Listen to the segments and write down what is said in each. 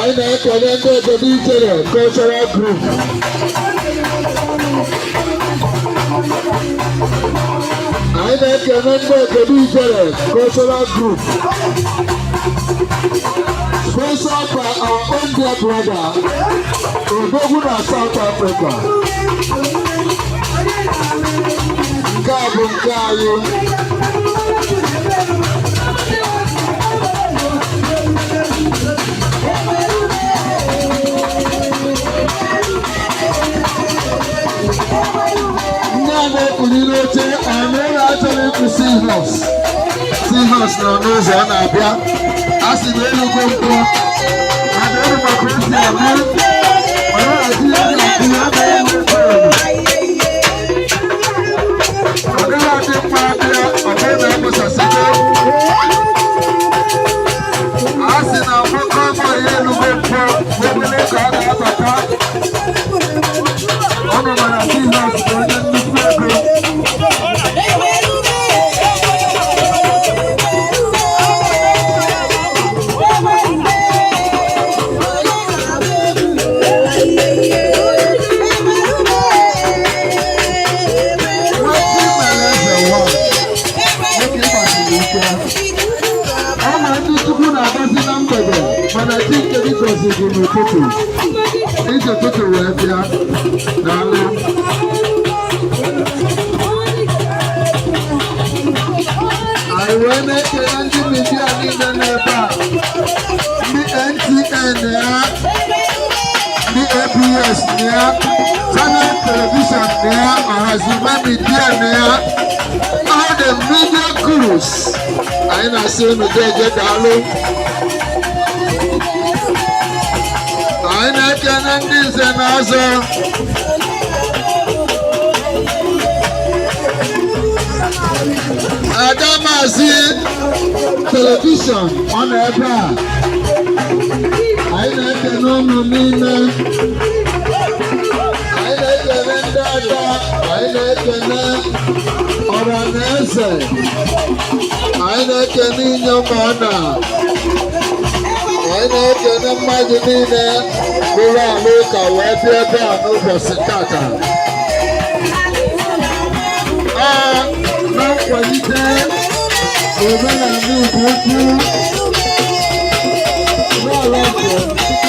Anyị na-ekele ndị obodo Ijele Cultural Group. Anyị na-ekele ndị obodo Ijele Cultural Group. Sponsored by our own dear brother, Odogwu na South Africa. Nke a bụ nke anyị. Ndị a na-ekuli n'oche anyị na-achọrọ ịkụ Seahorse. Seahorse nọ n'ụzọ ọ na-abịa. A sị na elugo nkwụ. Mana elu maka o si eme. Mana ọ na-adị ya na-akụ ya na-eme ebe. Ọ gaghị adị mma abịa ọ bụrụ na agbasasịgo. A sị na nwoke ọgbọ ya elugo nkwụ obere ka ọ ga-abata. Ọ nọ mana Seahorse bụ onye nnukwu ego. Nwachi mere eze nwa, nwoke ịgbasiri ike. Ọ ma ndị Chukwu na-agọzi na mgbede, mana chi nke gị gọziri n'ụtụtụ. Iji ụtụtụ wee bịa. Daalụ. Anyị wee na-ekele ndị media niile n'ebe a. Ndị NTN ya, ndị ABS ya, Channel Television ya, Ọhazima Media ya, all the media gurus. Anyị na-asị unu jeje, daalụ. Anyị na-ekele ndị nze na ọzọ. Ada Maazị Television ọ nọ ebe a. Anyị na-ekele unu niile. Anyị na-ekele ndị ada, anyị na-ekele ọra na eze, anyị na-ekele inyom ọna, anyị na-ekele mmadụ niile rụrụ alụ ụka wee bịa ebe a n'ụbọchị tata. Ọ na nkwalite omenala Igbo ukwu n'ọrụ ọkụ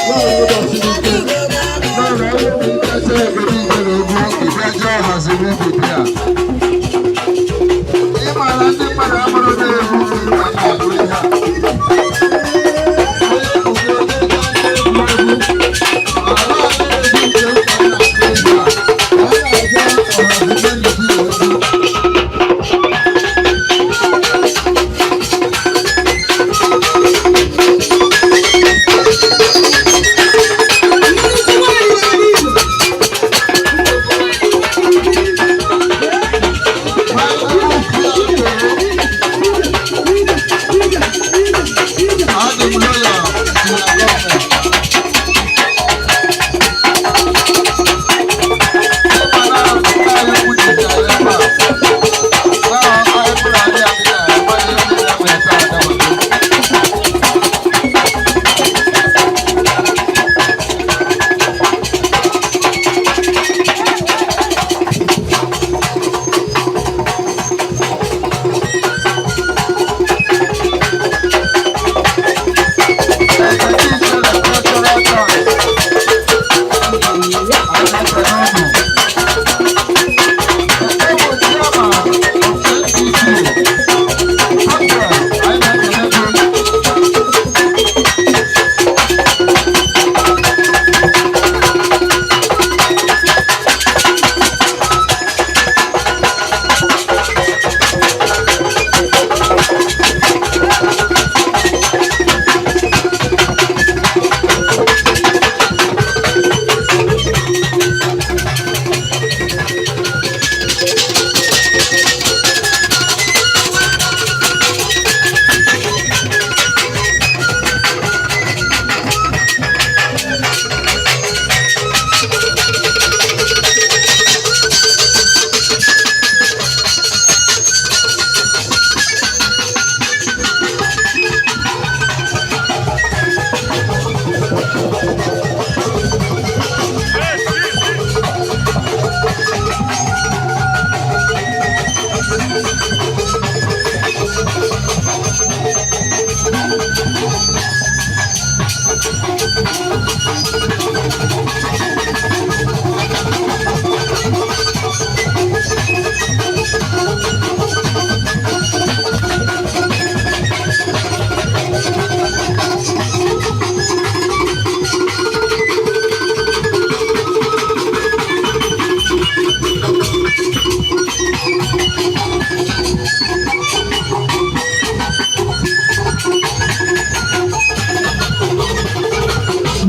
n'ọrụ ụbọchị ike n'ọrụ ọrụ ikacha obodo Ijele ugwu ịbịa ọhaziri ubi bịa. Ịmara ndị mmadụ amụrụ na-egwu a na-agụ ihe a. Onye kụzi onye na-egwu egwu, ala a na-egwu nke mkpa na-akụ ihe a, ọ na-aza ọhaziri ndị egwu. Adị m loyal to your government. Ịma na anyị kwuchiri anyị ebe a. Na anyị bụrụ anyị adịghị amaghị ihe niile nwere taa adabago.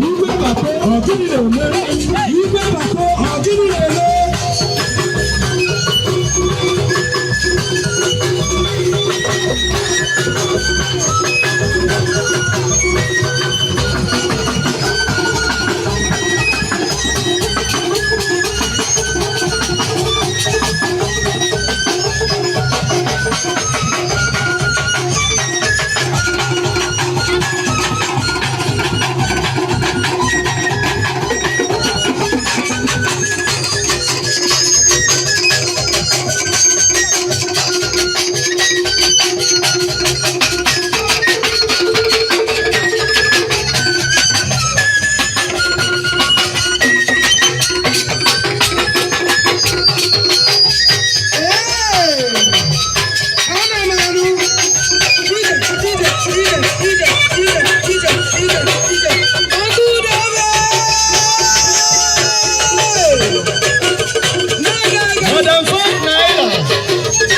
Igwe Bako, ọ gịnị na-eme? Igwe Bako, ọ gịnị na-eme? Madam ₦5.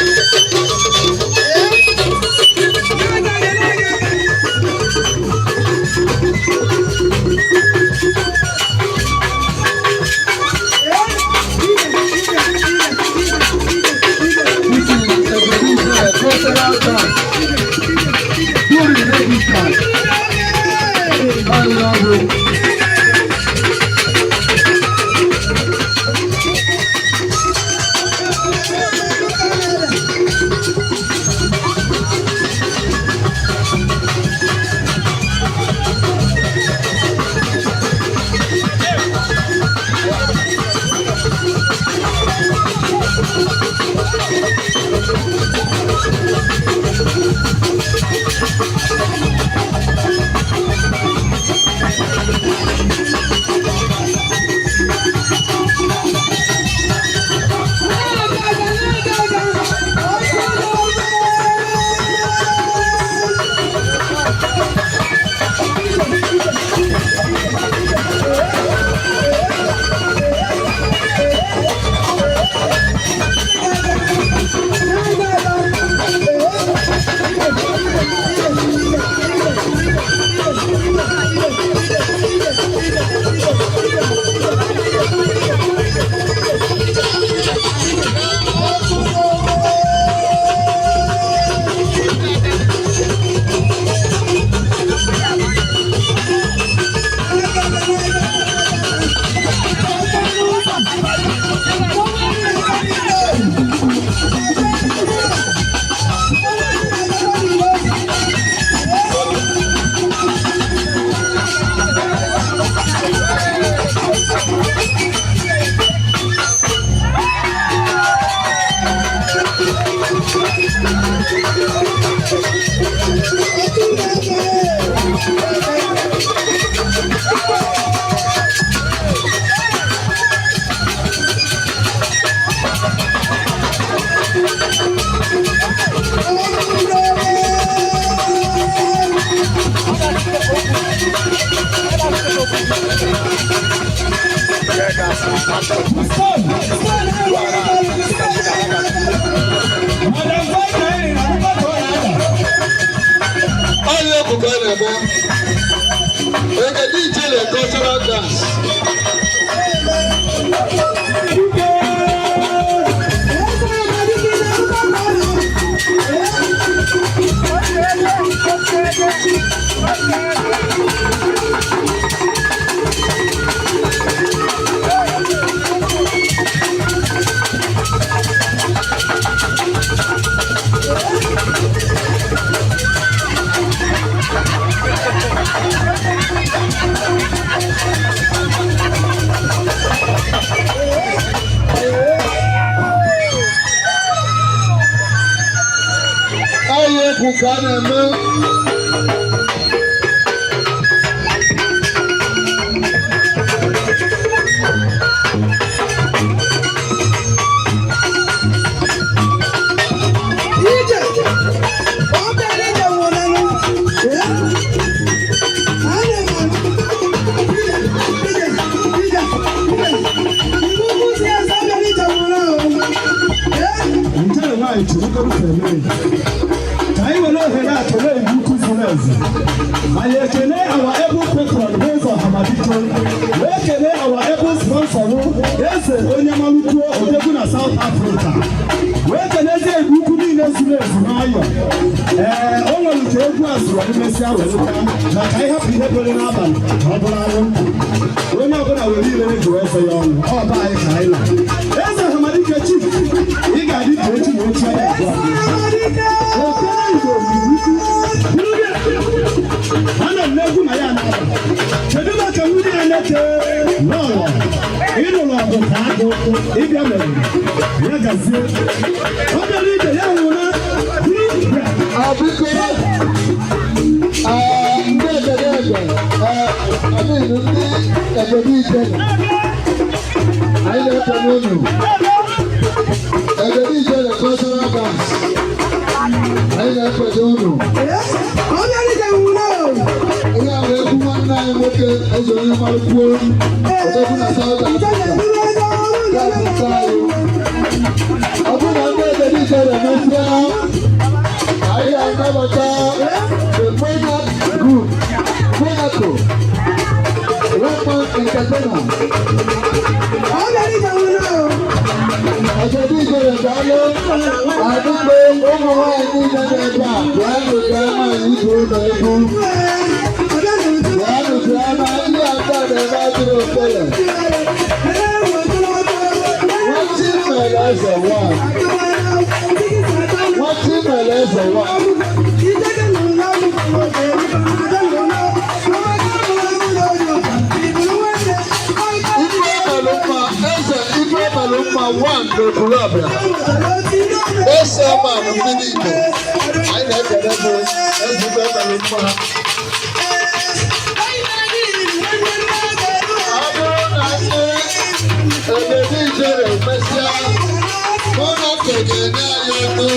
This is Egede cultural dance during the time. I love you. Madam ₦5, Onye ọkụkọ na-eme Egede Ijele cultural dance. Onye ọkụkọ na-eme. ezu. Anyị ekene our able patron bụ Eze Ọhamadike, wee kene our able sponsor bụ Eze Onye Malukwuo Odegwu na South Africa, wee kenezie Igbo Ukwu niile zuru ezu n'ọyọ. Ee, o nwere ka egwu a zụrụ emesịa were gaa maka ịhapụ ihe bere n'abalị ka ọ bụrụ anwụnta. Onye ọbụla were ire ji wee fe ya ọnụ. Ọ bụ anyị ka anyị nọ. Eze Ọhamadike, chief, ị ga-adị ka echi na echi anyị abụọ. Okene Igbo Ukwu ana m n'egwu ma ya na-aba. Kedu maka nwunye ya na-eke lọlọ ịnụrụ ọgụ ka agụ ịbịa mere ya gazie? Ọ bịara ije ya nwụna. Biko, ndị egedege, I mean, ndị Egede Ijele, anyị na-ekele unu. Egede Ijele Cultural Dance, anyị na-ekele unu. Ihe a bụ egwu nwanne anyị nwoke, Eze Onye Marukwuo Odogwu na South Africa. Ya bụ nke anyị. Ọ bụrụ na ndị Egede Ijele mesịa, anyị ga-anabata the Monarch Group, Monaco, Roman Entertainer. Egede Ijele, daalụ. Adịgbo ụmụ nwaanyị niile nọ ebe a, bịanụ bịa nwaanyị ibe ụlọ egwu. Bịanụ bịa na ndị aka na-eme adịrị ofele. Nwatị mere eze nwanyị. Nwatị mere eze nwanyị. Ife melụ mma, Eze Ife melụ mma one n'Ekwulọbịa. Ese man mmiri Igbo. Anyị na-ekele gị, Eze Ife melụ mma. Ọ bụrụ na ndị Egede Ijele mesịa, Monaco ga-enye anyị ọnụ.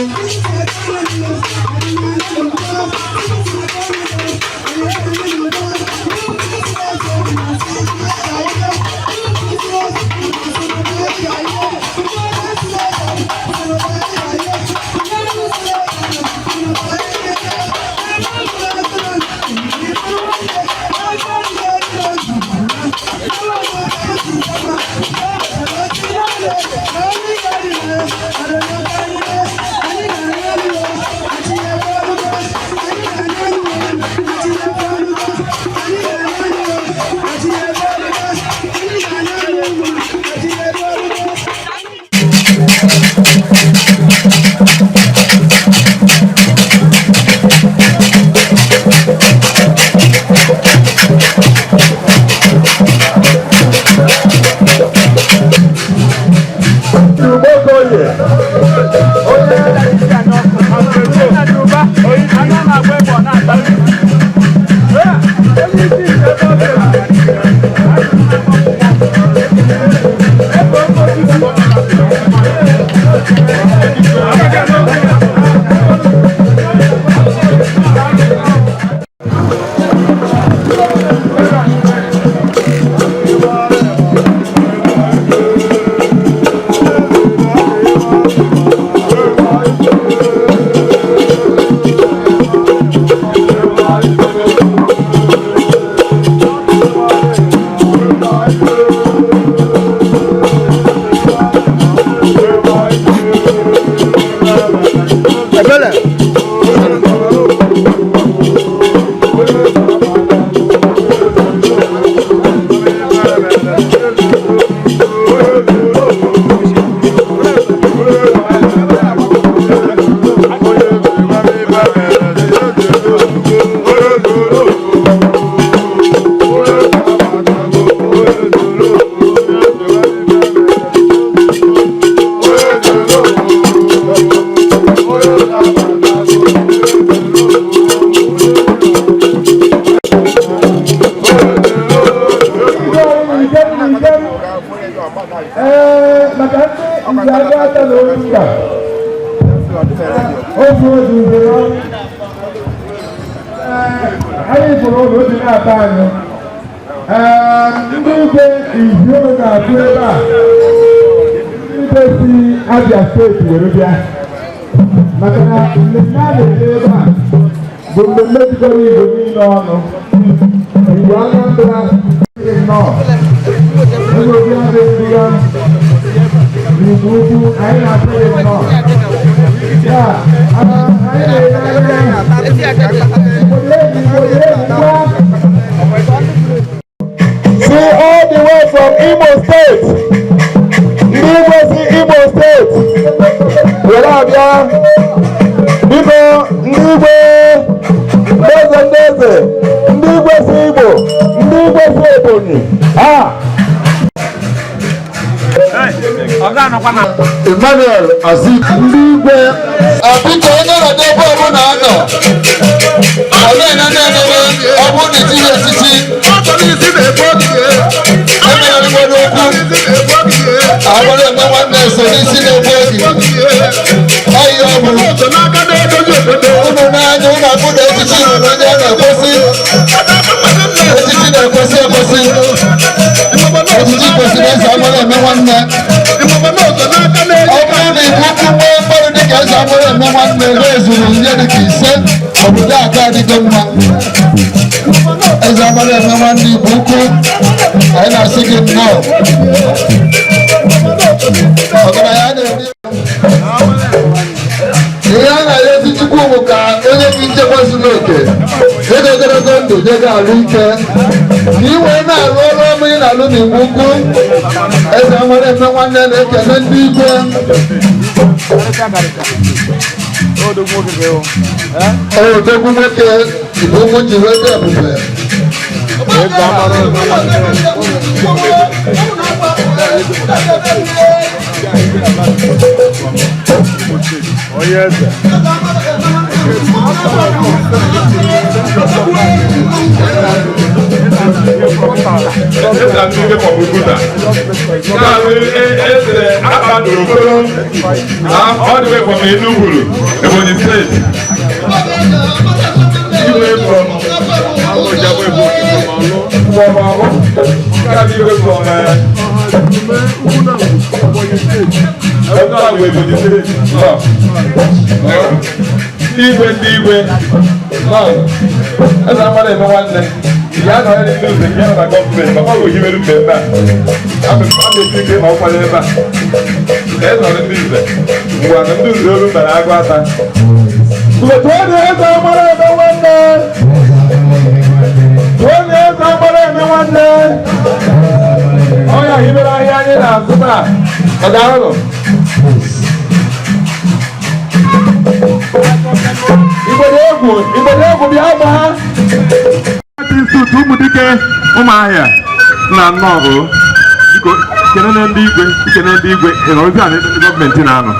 Ugbokoye onye Ebele. Ee, maka ndị nji aka na Orumba otu otu ugboro, ee, anyị fụrụ ụlọ obi na-ata anyị. Ee, ndị igwe izi unu ga-atụ ebe a, ndị igwe si Abia Steeti were bịa maka na mmemme a na-eme ebe a. Bụ mmemme jikọrọ Igbo niile ọnụ. Igbo Anambra nnọọ. Ebe obi adịghị ya n'Igbo Ukwu, anyị na-asị gị nnọọ. Ya, anyị na-ele anya Igbo Igbo. Si all the way from Imo State, ndị Igbo si Imo State were abịa. Biko, ndị Igwe, ndị eze, ndị eze, ndị Igwe si Igbo, ndị Igwe si Ebonyi ha. Emmanuel Azik, ndị Igwe. Biko, onye nọdụ ebe ọbụla ọ nọ, ọ na-ene na-enere. Ọ bụrụ na itinye echichi emegharịgbo n'okwu agbara eme nwanne so n'isi na-egbu oge ọhịa. Ọ bụ unu n'anya unu abụ na echichi nwere onye a na-ekwesị. Echichi na-ekwesị ekwesị. Echichi kwesịrị eze agbara eme nwanne. Ọ bụrụ na Igbo Ukwu nwee mmadụ dịka eze agbara eme nwanne, na-ezuru ihe dịka 5, obodo aka adịgo mma. Eze agbara eme nwanne Igbo Ukwu, anyị na-asị gị nnọọ. Ọgaranya na-eri ihe a na-arịọzi Chukwu bụ ka onye gị nchekwa zuru oke, nye gị ogologo ndụ, nye gị arụ ike, ka ị wee na-arụ ọrụ ọma ị na-alụ n'Igbo Ukwu. Eze nwere eme nwanne na-ekele ndị igwe. Odogwu nwoke Igbo Ukwu ji wee dị ebube. Onye eze. Eze ndị igwe from Oguta. Eze Akpabio Okoro, all the way from Enugu, Ebonyi State. Igwe from Orlu. Igwe from Enugu, Ebonyi State. Ndị igwe, ndị igwe. Eze amara eme nwanne. Ya nọ ndị ụzọ ya nọ na gọọmenti maka ọ bụ himeru mmemme a. A na-esi ike ma ọ kwado ebe a. Eze nọ ndị nze. Ngwa na ndị nze olu mere agụ ata. Tụọ eze amara eme nwanne. Tụọ eze amara eme nwanne. Ọnya hibere ahịa anyị na-azụ taa. Ọ daalụ. Igbo dị egwu, Igbo dị egwu, bịa gbaa. Institute Ụmụdike Ụmụahịa na nnọọ bụ biko kenene ndị igwe, ikene ndị igwe ị nọrọzi a na ebe ndị gọọmenti na-anọ.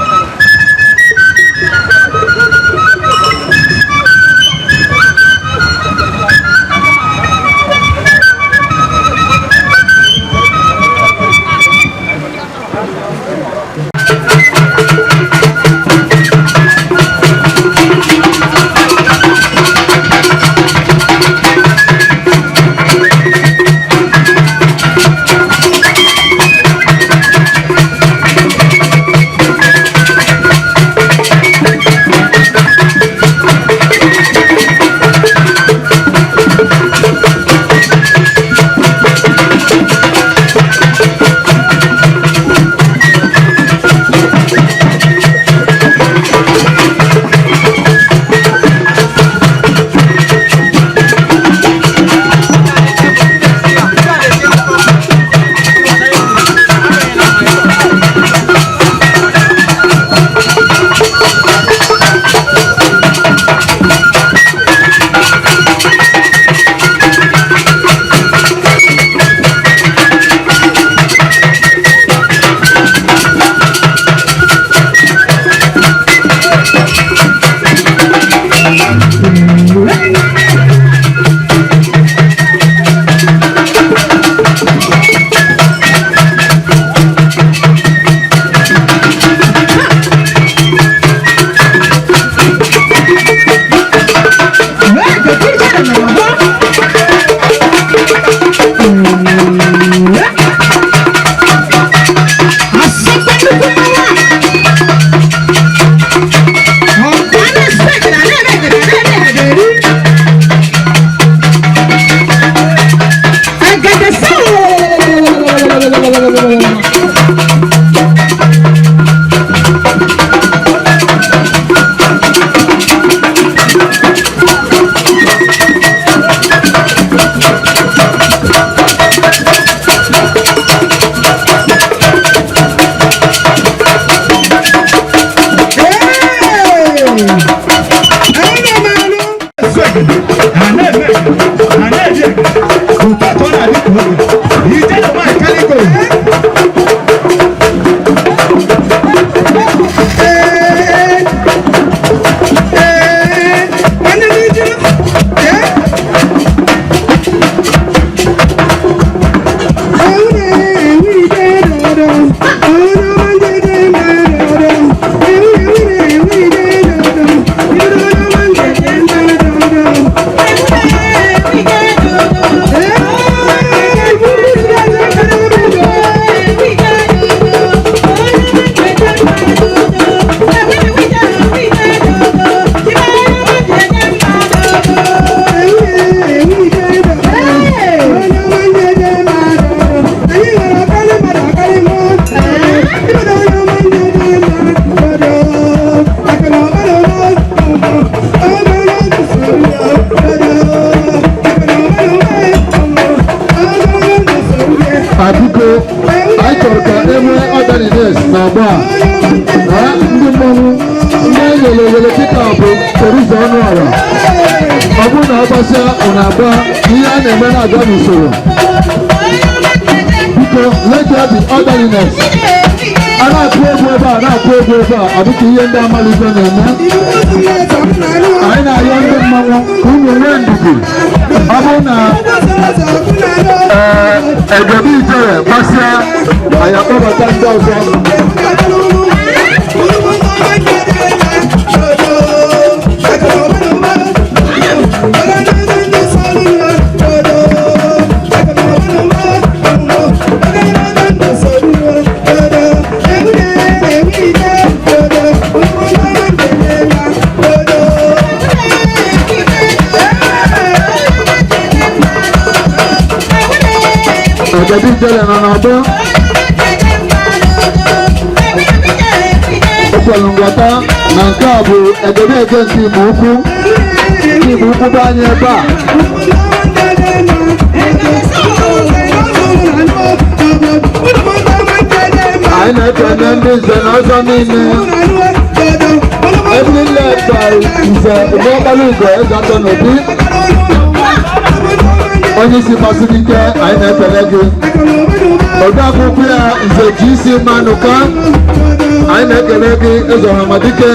egede, ha na-eme egede, ha na-eji egede. Otu a ka ọ na-adị ka oge. Ijele nwaanyị karịgo. Biko, anyị chọrọ ka e nwee orderliness n'ọgbọ a na ndị mmọnwụ ndị e nyere oyere kịta bụ Teresa Ọnụọra. Ọ bụrụ na ọ gbasịa, ọ na-agba ihe a na-eme na-aga n'usoro. Biko, let there be orderliness. A na-akụ egwu ebe a, na-akụ egwu ebe a, ọ dịka ihe ndị amalize na-eme. Anyị na-arịọ ndị mmanwụ ka unu nwee ndidi. Ọ bụrụ na ee egede ijere gbasịa, anyị akpọbata ndị ọzọ. Egede ijere nọ n'ọgbọ. Ekwelu nghọta na nke a bụ egede ege nke Igbo Ukwu, nke Igbo Ukwu bụ anyị ebe a. Anyị na-ekene ndị nze na ọzọ niile, ebe led by Nze Umeọkpara Ugo Eze Atọ n'Obi, onye isi gbasiri ike. Anyị na-ekele gị. Odeakwụkwọ ya, Nze GC Manuka, anyị na-ekele gị. Eze Ọhamadike.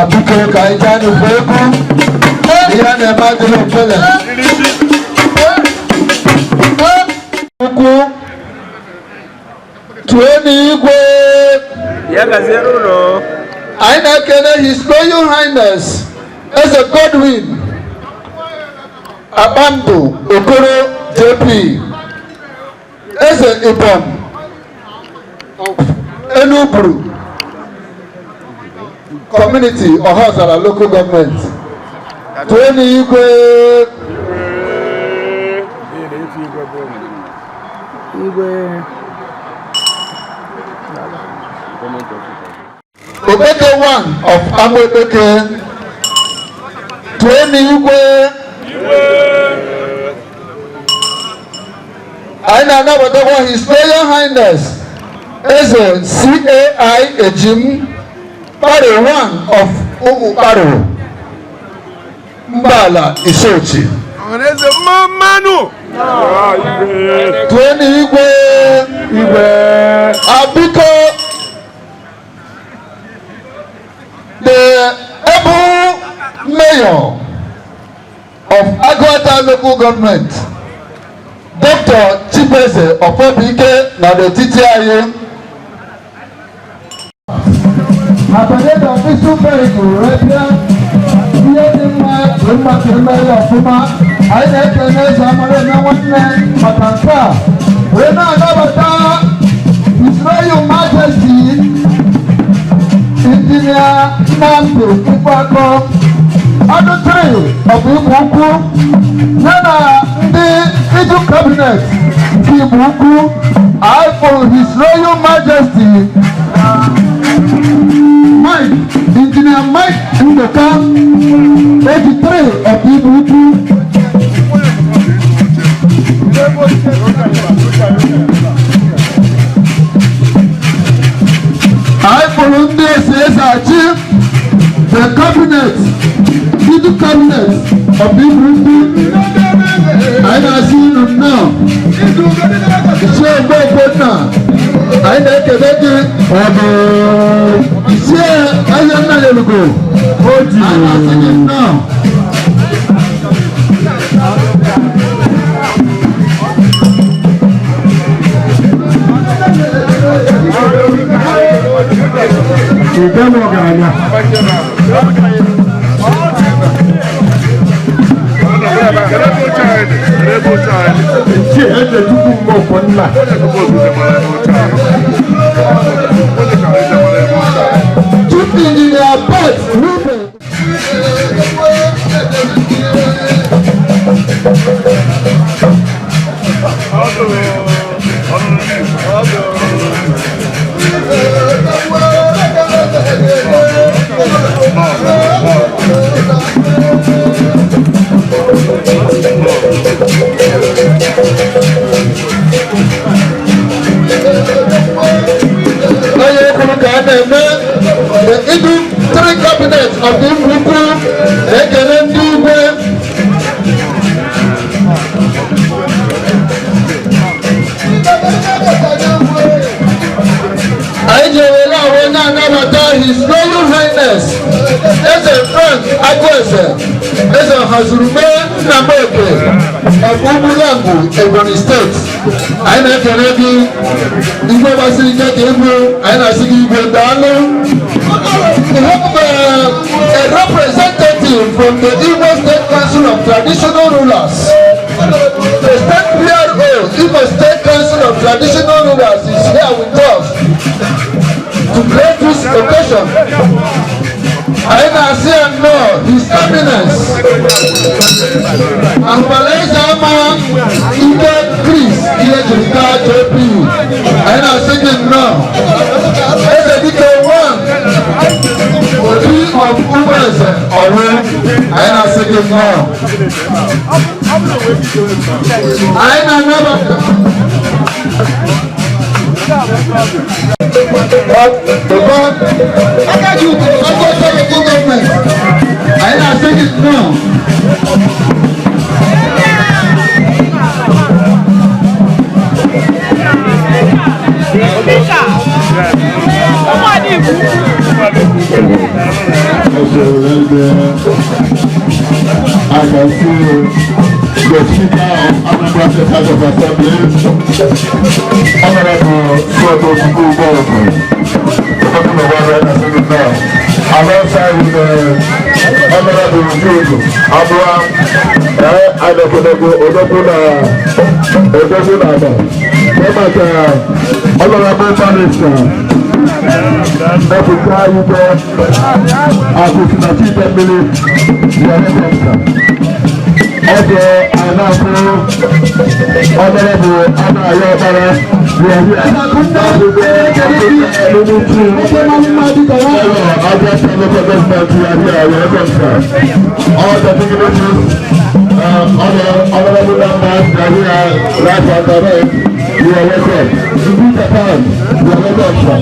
Biko ka anyị jee nnukwu egwu ihe a na-eme adịghị ofele ukwu tụọ n'igwe. Anyị na-ekele His Royal Highness Eze Godwin Akpandụ Okoro JP, Eze Ibom. Enuburu Community, Ohaozara Local Government. Tụọnụ igwe. Igwe. Okpeke one of Amaekpeke. Tụọnụ igwe. Anyị na-anabatakwa His Royal Highness Eze CAI Ejim Kparo one of Ụmụkparo, Mbala Isuochi. Ọhaneze, mma mmanụ. Tụọnụ igwe. Igwe. Abiko, the able mayor of Aguata Local Government, Dr. Chibueze Ofobike, nọ n'etiti anyị. Abanye na official vehicle wee bịa, ihe dị mma dị mma ka eme ya ọfụma. Anyị na-ekele Eze Amara Eme Nwanne maka nke a, wee na-anabata His Royal Majesty Engineer Nnamdi Mkpakọ Ọdụ 3 of Igbo Ukwu, ya na ndị Idu Cabinet nke Igbo Ukwu. I for His Royal Majesty Mike, Engineer Mike Ndoka, 83 of Igbo Ukwu. Anyị kpụrụ ndị esi eze achị, the cabinet, Idu Cabinet of Igbo Ukwu. Anyị na-asị unu nnọọ. Ichie Ogbogbonna, anyị na-ekele gị. Ọdụ Ichie Ahịa Nna Yelugo, anyị na-asị gị nnọọ. Ìgbẹ́wọ̀ ọ̀garanya. Ichie Eze Chukwu Mmọkọ Nna. Chief Engineer Bert Ruben. Onye kwuru ka a na-eme, the Idu three cabinet of the Igbo Ukwu na-ekele ndị igwe. Anyị ji ewere ahụ na-anabata His Royal Highness Eze Frank Agụeze, Eze Hazurume Nnamoke of Ugwulangwu, Ebonyi State. Anyị na-ekele gị, igwe gbasiri ike ka igwe. Anyị na-asị gị, igwe, daalụ. We have a representative from the Imo State Council of Traditional Rulers. The State PRO, Imo State Council of Traditional Rulers, is here with us to grace this occasion. Anyị na-asị ya nnọọ, His Eminence Ahụbalaeze Ama Ike Chris Ihe jiri gaa JP. Anyị na-asị gị nnọọ. Eze Dike one, Obi of Umueze Ọrụ, anyị na-asị gị nnọọ. Anyị na-anabata Baba Agadi Ugo Agota Local Government. Anyị na-asị gị nnọọ. Speaker, ụmụada Igbo Ukwu. I can see the Speaker of Anambra State House of Assembly, Honorable Soto Chukwu, alongside with the Honorable Jude Abụọ Adakwedekwu Odogwu na Odogwu na Aba. Maka Honorable Barrister Ebuka Igwe Akụsinachi Idemmili, you are welcome, sir. Ọjọ́ Anáfó Honorable Anayo Ọbara, you are here. Aguata Local Government, you are here. You are welcome, sir. All the dignitaries, other honorable members, you are here, right and direct. You are welcome. Ibu Japan, you are welcome, sir.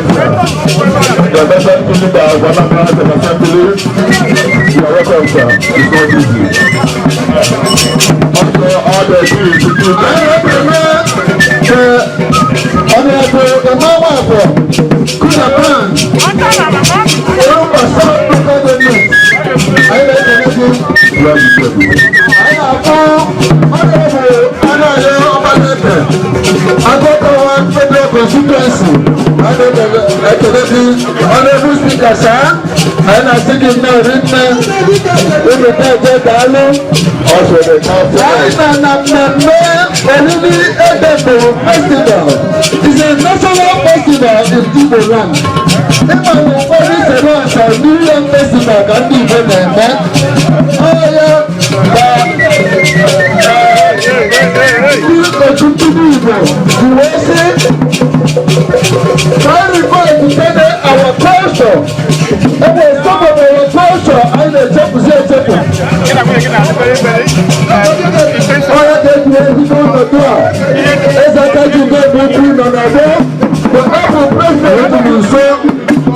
The best thing that one of us assembly, you are welcome, sir. It's not easy. Also, all the institutions. Honorable Emmanuel Kunapan, Orumba South Local Government, anyị na-ekele gị. Anyị na-akpọ Honorable Anayo Ọbalete, Agụkọwa Federal Constituency, anyị na-ekele gị. Honorable Speaker, sir, anyị na-asị gị nnọọ rinne, unu na-eje daalụ. Also, the council. Anyị na na mmemme Olili Edemburu Festival is a national festival in Igbo land. Ịma na ụfọdụ sere ọsa New Yam Festival ka ndị Igbo na-eme. Ọ ya ka ndị otu ndị Igbo ji wee sị ka anyị revive our culture. Enwere some of our culture anyị na-echefuzi echefu. Onye ga-eji ezigbo ọnọdụ a, eze aka ji ugo bụ ukwu nọ n'ọgbọ, bụ abụ president dị nso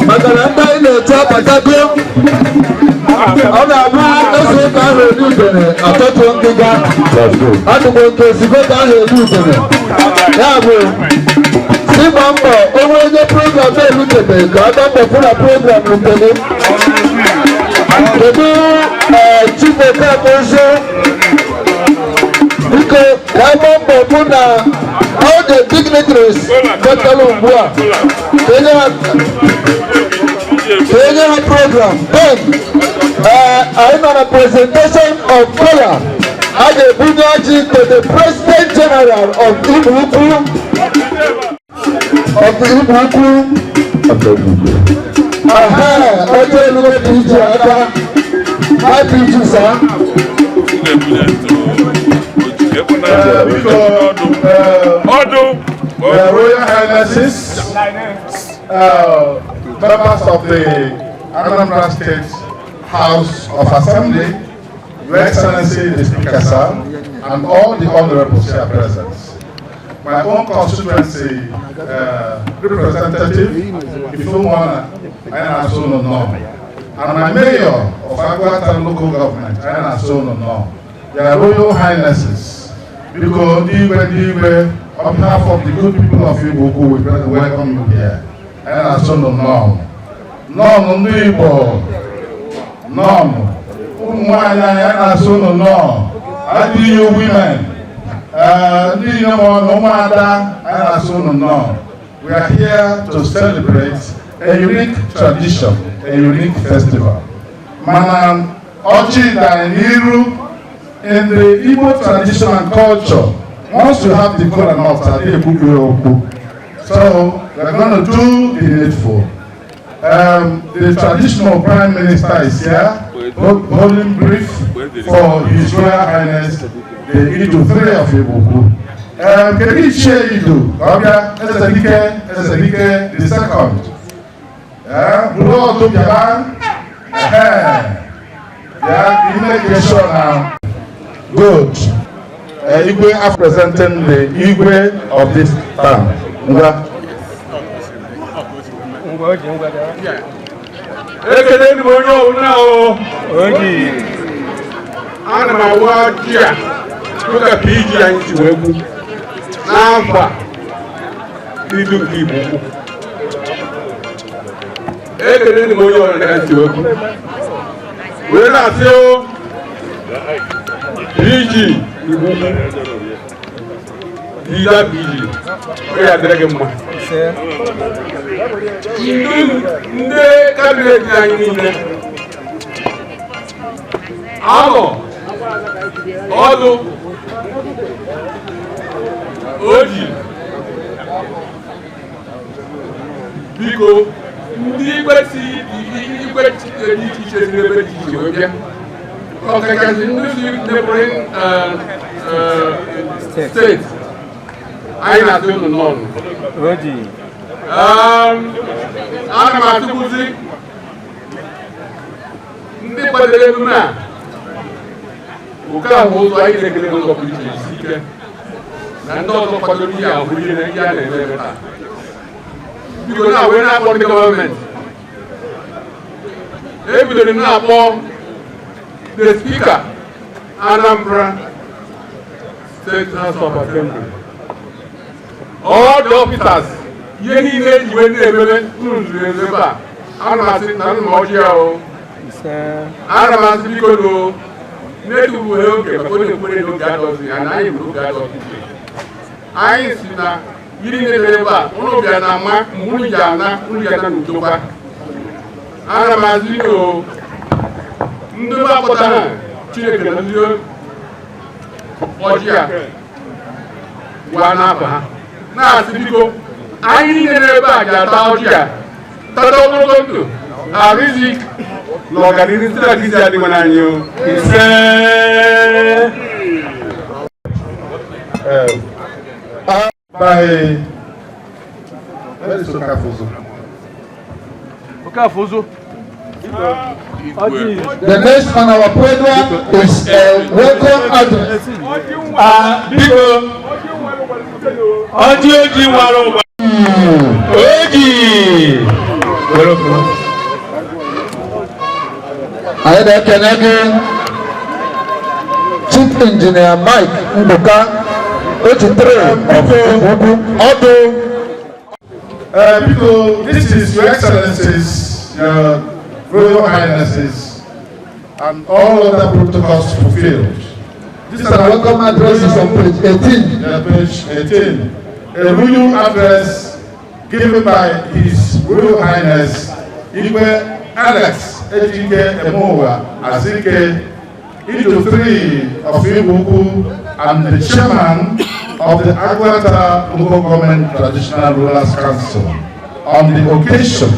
maka na ndị anyị na-eche abatago. Ọ na-abụ eze ụka ahụ eri udene atọtụ ngịga, adịgbo nke ozigbo ka ahụ eri udene. Ya bụ ịgba mbọ onwe onye program erutebeghị ka ọ gbaa mbọ fụ na program rutere. Kedu Chief Okafor? Biko ka a gbaa mbọ fụ na all the dignitaries batara ugbu a ka enye ha program. Then anyị nọ na presentation of kola. A ga-ebunye ọjị to the President General of Igbo Ukwu, of Igbo Ukwu. Aha, ọjọ́ elugo PG aka. My PG, sir. Ọdụ. Their Royal Highnesses, members of the Anambra State House of Assembly, Your Excellency the Speaker, sir, and all the honorables here present. My own constituency representative, Ifumwana Ayanasono No, and my mayor of Aguata Local Government, Ayanasono No, Their Royal Highnesses, biko ndị igwe, ndị igwe, on behalf of the good people of Igbo Ukwu, we welcome you here. Ayanasono No. Nọọnụ ndị Igbo, nọọnụ, ụmụ nwaanyị anyị na-asụ unu nọọ, adịghị women, ndị inyom na ụmụada anyị na-asụ unu nọọ. We are here to celebrate a unique tradition, a unique festival. Mana ọjị dị anyị n'iru. In the Igbo tradition and culture, once you have the kola nut, adịghị ekwukwu ya okwu. So we are going to do the needful. The traditional prime minister is here. Holding brief for His Royal Highness the Idu III of Igbo-Ukwu. Kedu Ichie Idu ka ọ bịa? Ezedike, Ezedike the second. Buru ọdụ bịaba. Bịa ka ị make sure na good. Igwe are presenting the Igwe of this town. Ngwa. Ekele m onye ọbụla o. Ana m awa ji a dịka PG anyị si wee kwu n'afọ a, idu nke Igbo Ukwu. Ekele m onye ọbụla ka si wee kwu wee na-asị o PG Igbo Ukwu ida PG, ọ ya dịrị gị mma. Ndị cabinet anyị niile alọ ọdụ oji, biko, ndị igwe si igwe dị iche iche si n'ebe dị iche wee bịa, ọkachasị ndị si neighboring steeti, anyị na-asị unu nnọọ. Ana m atụkwuzi ndị kwadoro emume a oke ahụ ụzọ. Anyị na-ekele n'ụzọ pụrụ iche isi ike na ndị ọzọ kwadoro ihe ahụ ihe ihe a na-eme eme taa. Biko, na wee na-akpọ ndị gọọmenti, ebidoro m na-akpọ the Speaker, Anambra State House of Assembly, all the officers, ihe niile eji wee na-ememe unu zuru ezu ebe a. Ana m asị na nna ọjị ya o. Ana m asị, biko no, na-etufughị oge, maka onye kwere n'oge adọzi ya na anyị nwere oge adọzi. Anyị si na ihe niile mere ebe a, unu bịa na ama mgbe unu ji ana, unu ji ana n'udokwa. Ana m asị o ndị m akpọta ha, Chineke na ndị ọjị a gwa n'afọ ha, na-asị, biko, anyị niile n'ebe a ga-ata ọjị a, tata ogologo ndụ, arụ izi na ọganihu site na Kristi adịghị n'anya o. Ise. By where is Okafozo? Okafozo. The next on our program is a welcome address. Biko, ọjị oji nwara ụgba oji were okwu. Anyị na-ekene gị, Chief Engineer Mike Nduka, 83 of Ugwu. Ọdụ. Biko, this is Your Excellencies, Your Royal Highnesses, and all other protocols fulfilled. This is The welcome address is on page 18. Yeah, page 18. A royal address given by His Royal Highness Igwe Alex Ejike Emowa Azike, Idu III of Igbo-Ukwu and the chairman of the Aguata Local Government Traditional Rulers Council, on the occasion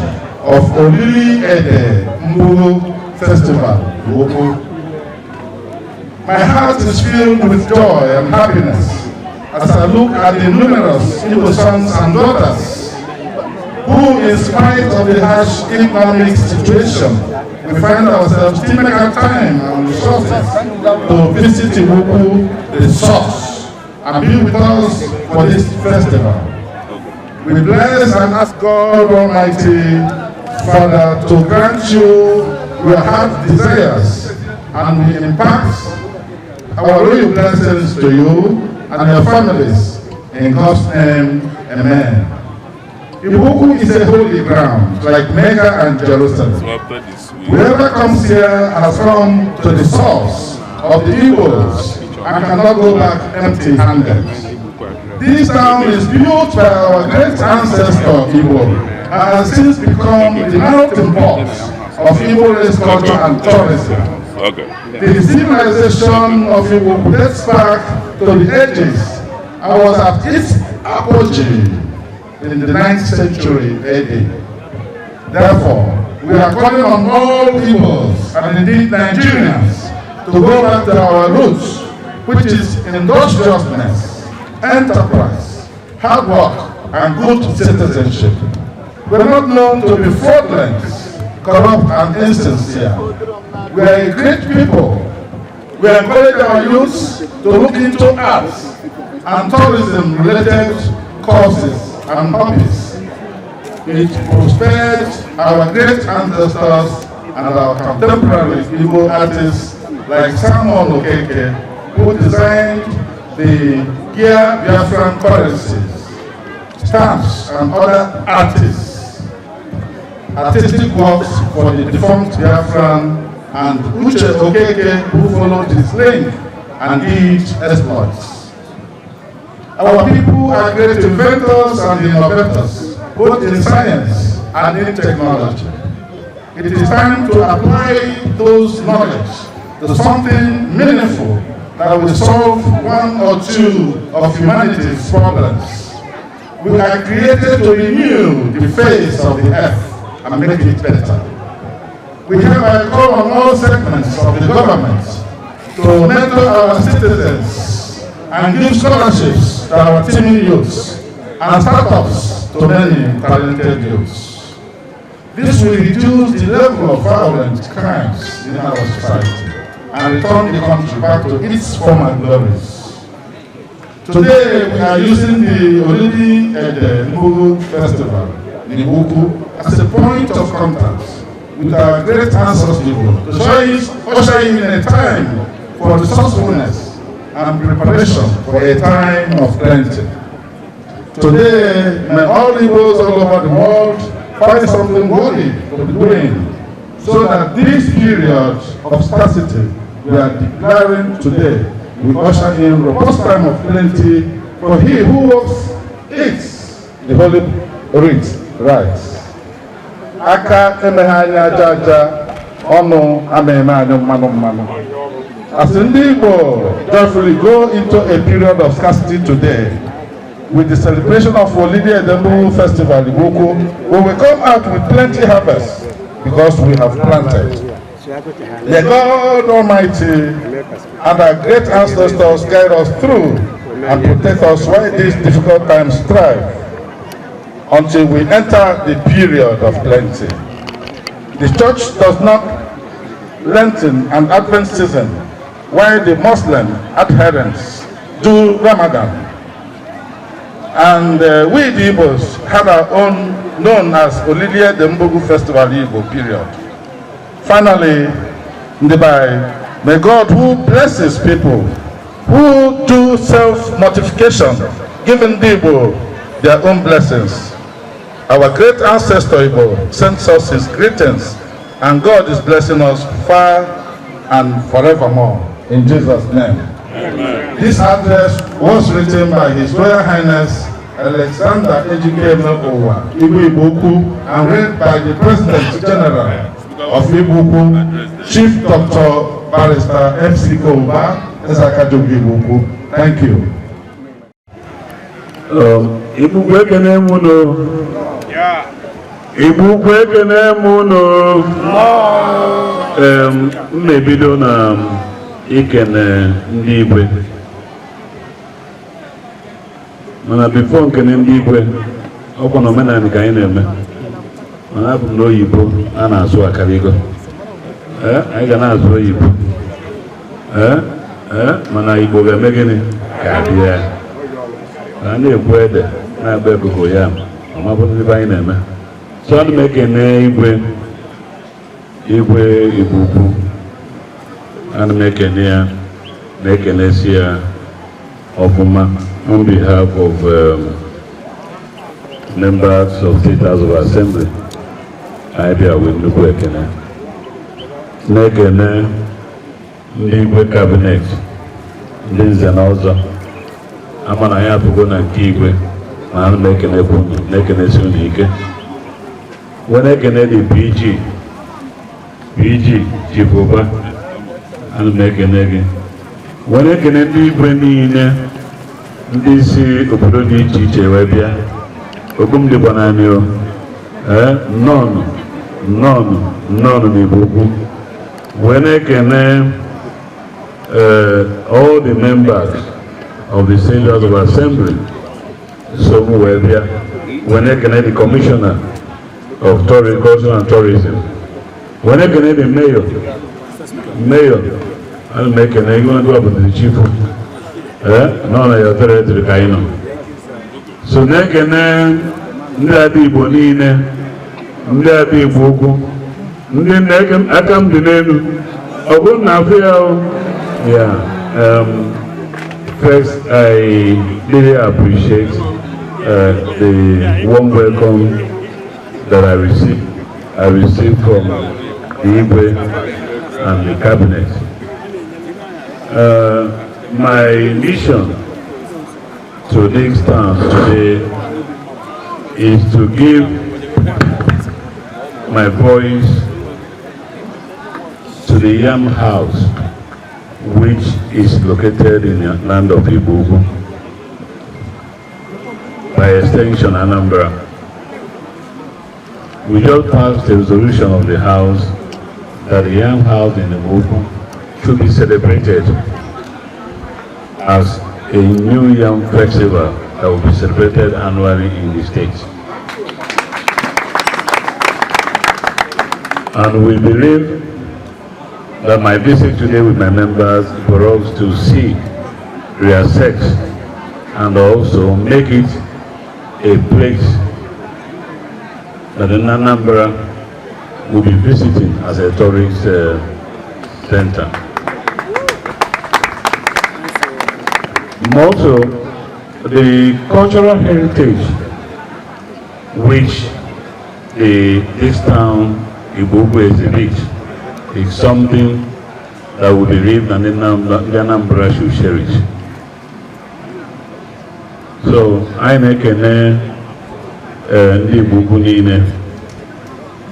of Olili Ede Mbulu Festival, Igbo-Ukwu. My heart is filled with joy and happiness as I look at the numerous Igbo sons and daughters who, in spite of the harsh economic situation we find ourselves, still make our time and resources to visit Igbo-Ukwu, the source, and be with us for this festival. We bless and ask God Almighty Father to grant you your heart desires, and we impart our royal blessings to you and your families. In God's name, amen. Igbo-Ukwu is a holy ground, like Mecca and Jerusalem. Whoever comes here has come to the source of the Igbos and cannot go back empty-handed. This town is built by our great ancestor Igbo and has since become the melting pot of Igbo race culture and tourism. The civilization of Igbo dates back to the ages and was at its apogee in the 9th century AD. Therefore, we are calling on all Igbos Igbos and indeed Nigerians to go back to our roots, which is industriousness, enterprise, hard work, and good citizenship. We are not known to be fraudulent, corrupt, and insincere. We are a great people. We encourage our youths to look into arts and tourism-related courses and hobbies. It prospered our great ancestors and our contemporary Igbo artists like Samuel Okeke, who designed the Gear Biafran currencies, stamps, and other artistic works for the defunct Biafran, and Uche Okeke, who followed his link and did exploits. Our people are great inventors and innovators, both in science and in technology. It is time to apply those knowledge to something meaningful that will solve one or two of humanity's problems. We are created to renew the face of the earth and make it better. We hereby call on all segments of the government to mentor our citizens and give scholarships to our teeming youths and startups to many talented youths. This will reduce the level of violent crimes in our society and return the country back to its former glories. Today, we are using the Olili Ede Mbugu Festival in Igbo as a point of contact with our great ancestors to usher in a time for resourcefulness and preparation for a time of plenty. Today, may all Igbos all over the world find something worthy to be doing so that this period of scarcity we are declaring today will usher in robust time of plenty, for he who works eats, the Holy Writ writes. Aka emeghe anya aja aja, ọnụ ama eme anyị mmanụ mmanụ. As ndị Igbo joyfully go into a period of scarcity today, with the celebration of Olili Ede Mbugu Festival Igbo, we will come out with plenty harvest because we have planted. May God Almighty and our great ancestors guide us through and protect us while these difficult times thrive until we enter the period of plenty. The church does not Lenten and Advent season, while the Muslim adherents do Ramadan. And we, the Igbos, had our own known as Olili Ede Mbugu Festival Igbo period. Finally, ndị be anyị, may God who blesses people who do self-mortification, give ndị Igbo their own blessings. Our great ancestor Igbo sends us his greetings, and God is blessing us far and forevermore. In Jesus' name. Amen. This address was written by His Royal Highness Alexander Ejikeme Owa, Igwe Igbo and read by the President General of Igbo, Chief Dr. Barrister F.C. Koba, Ezakajogi Igbo. Thank you. Igbo ekene m unu. Igbo ekene m unu. M na-ebido na ikene ndị igwe, mana before nkene ndị igwe, ọkwa na omenala ka anyị na-eme, mana abụ m n'oyibo a na-asụ akarigo. Ee, anyị ga na-azụ oyibo, ee ee, mana Igbo ga-eme gịnị ka abịa a na-ekwu ede na-agba ebubo ya ọmabụrụ ebe anyị na-eme. So ana m ekene igwe, igwe Igbo Ukwu. Ana m ekene ya, na-ekenesi ya ọfụma on behalf of members of State House of Assembly. Anyị bịa wee nnukwu ekene, na-ekene ndị igwe cabinet, ndị nze na ọzọ ama na anyị apụgo na nke igwe, ma ana m ekenekwa unu, na-ekenesi unu ike, wee na-ekene dị PG, PG Chief Ụba, ana m ekene gị, wee na-ekene ndị igwe niile, ndị si obodo dị iche iche wee bịa. Okwu m dịkwa naanị o, ee, nnọọnụ, nnọọnụ, nnọọnụ n'Igbo Ukwu. Wee na-ekene all the members of the State House of Assembly so m wee bịa, wee na-ekene the Commissioner of Tourism, Culture and Tourism, wee na-ekene the mayor. Mayor, ana m ekene gị. Onye bụ the chief nọ na ya territory ka anyị nọ, so na-ekene ndị ada Igbo niile, ndị ada Igbo Ukwu, ndị nna aka m dị n'elu, ọ bụrụ na afọ ya o ya. First, I really appreciate the warm welcome that I received from the Igwe and the cabinet. My mission to this town today is to give my voice to the Yam House, which is located in the land of Igbo, by extension Anambra. We just passed a resolution of the House that the Yam House in Igbo should be celebrated as a new yam festival that will be celebrated annually in the state. And we believe that my visit today with my members for us to see, reassess, and also make it a place that the Anambra will be visiting as a tourist center. Also, the cultural heritage which this town, Igbo exhibits, is something that we believe that the Anambra should cherish. So, anyị na-ekene ndị Igbo Ukwu niile,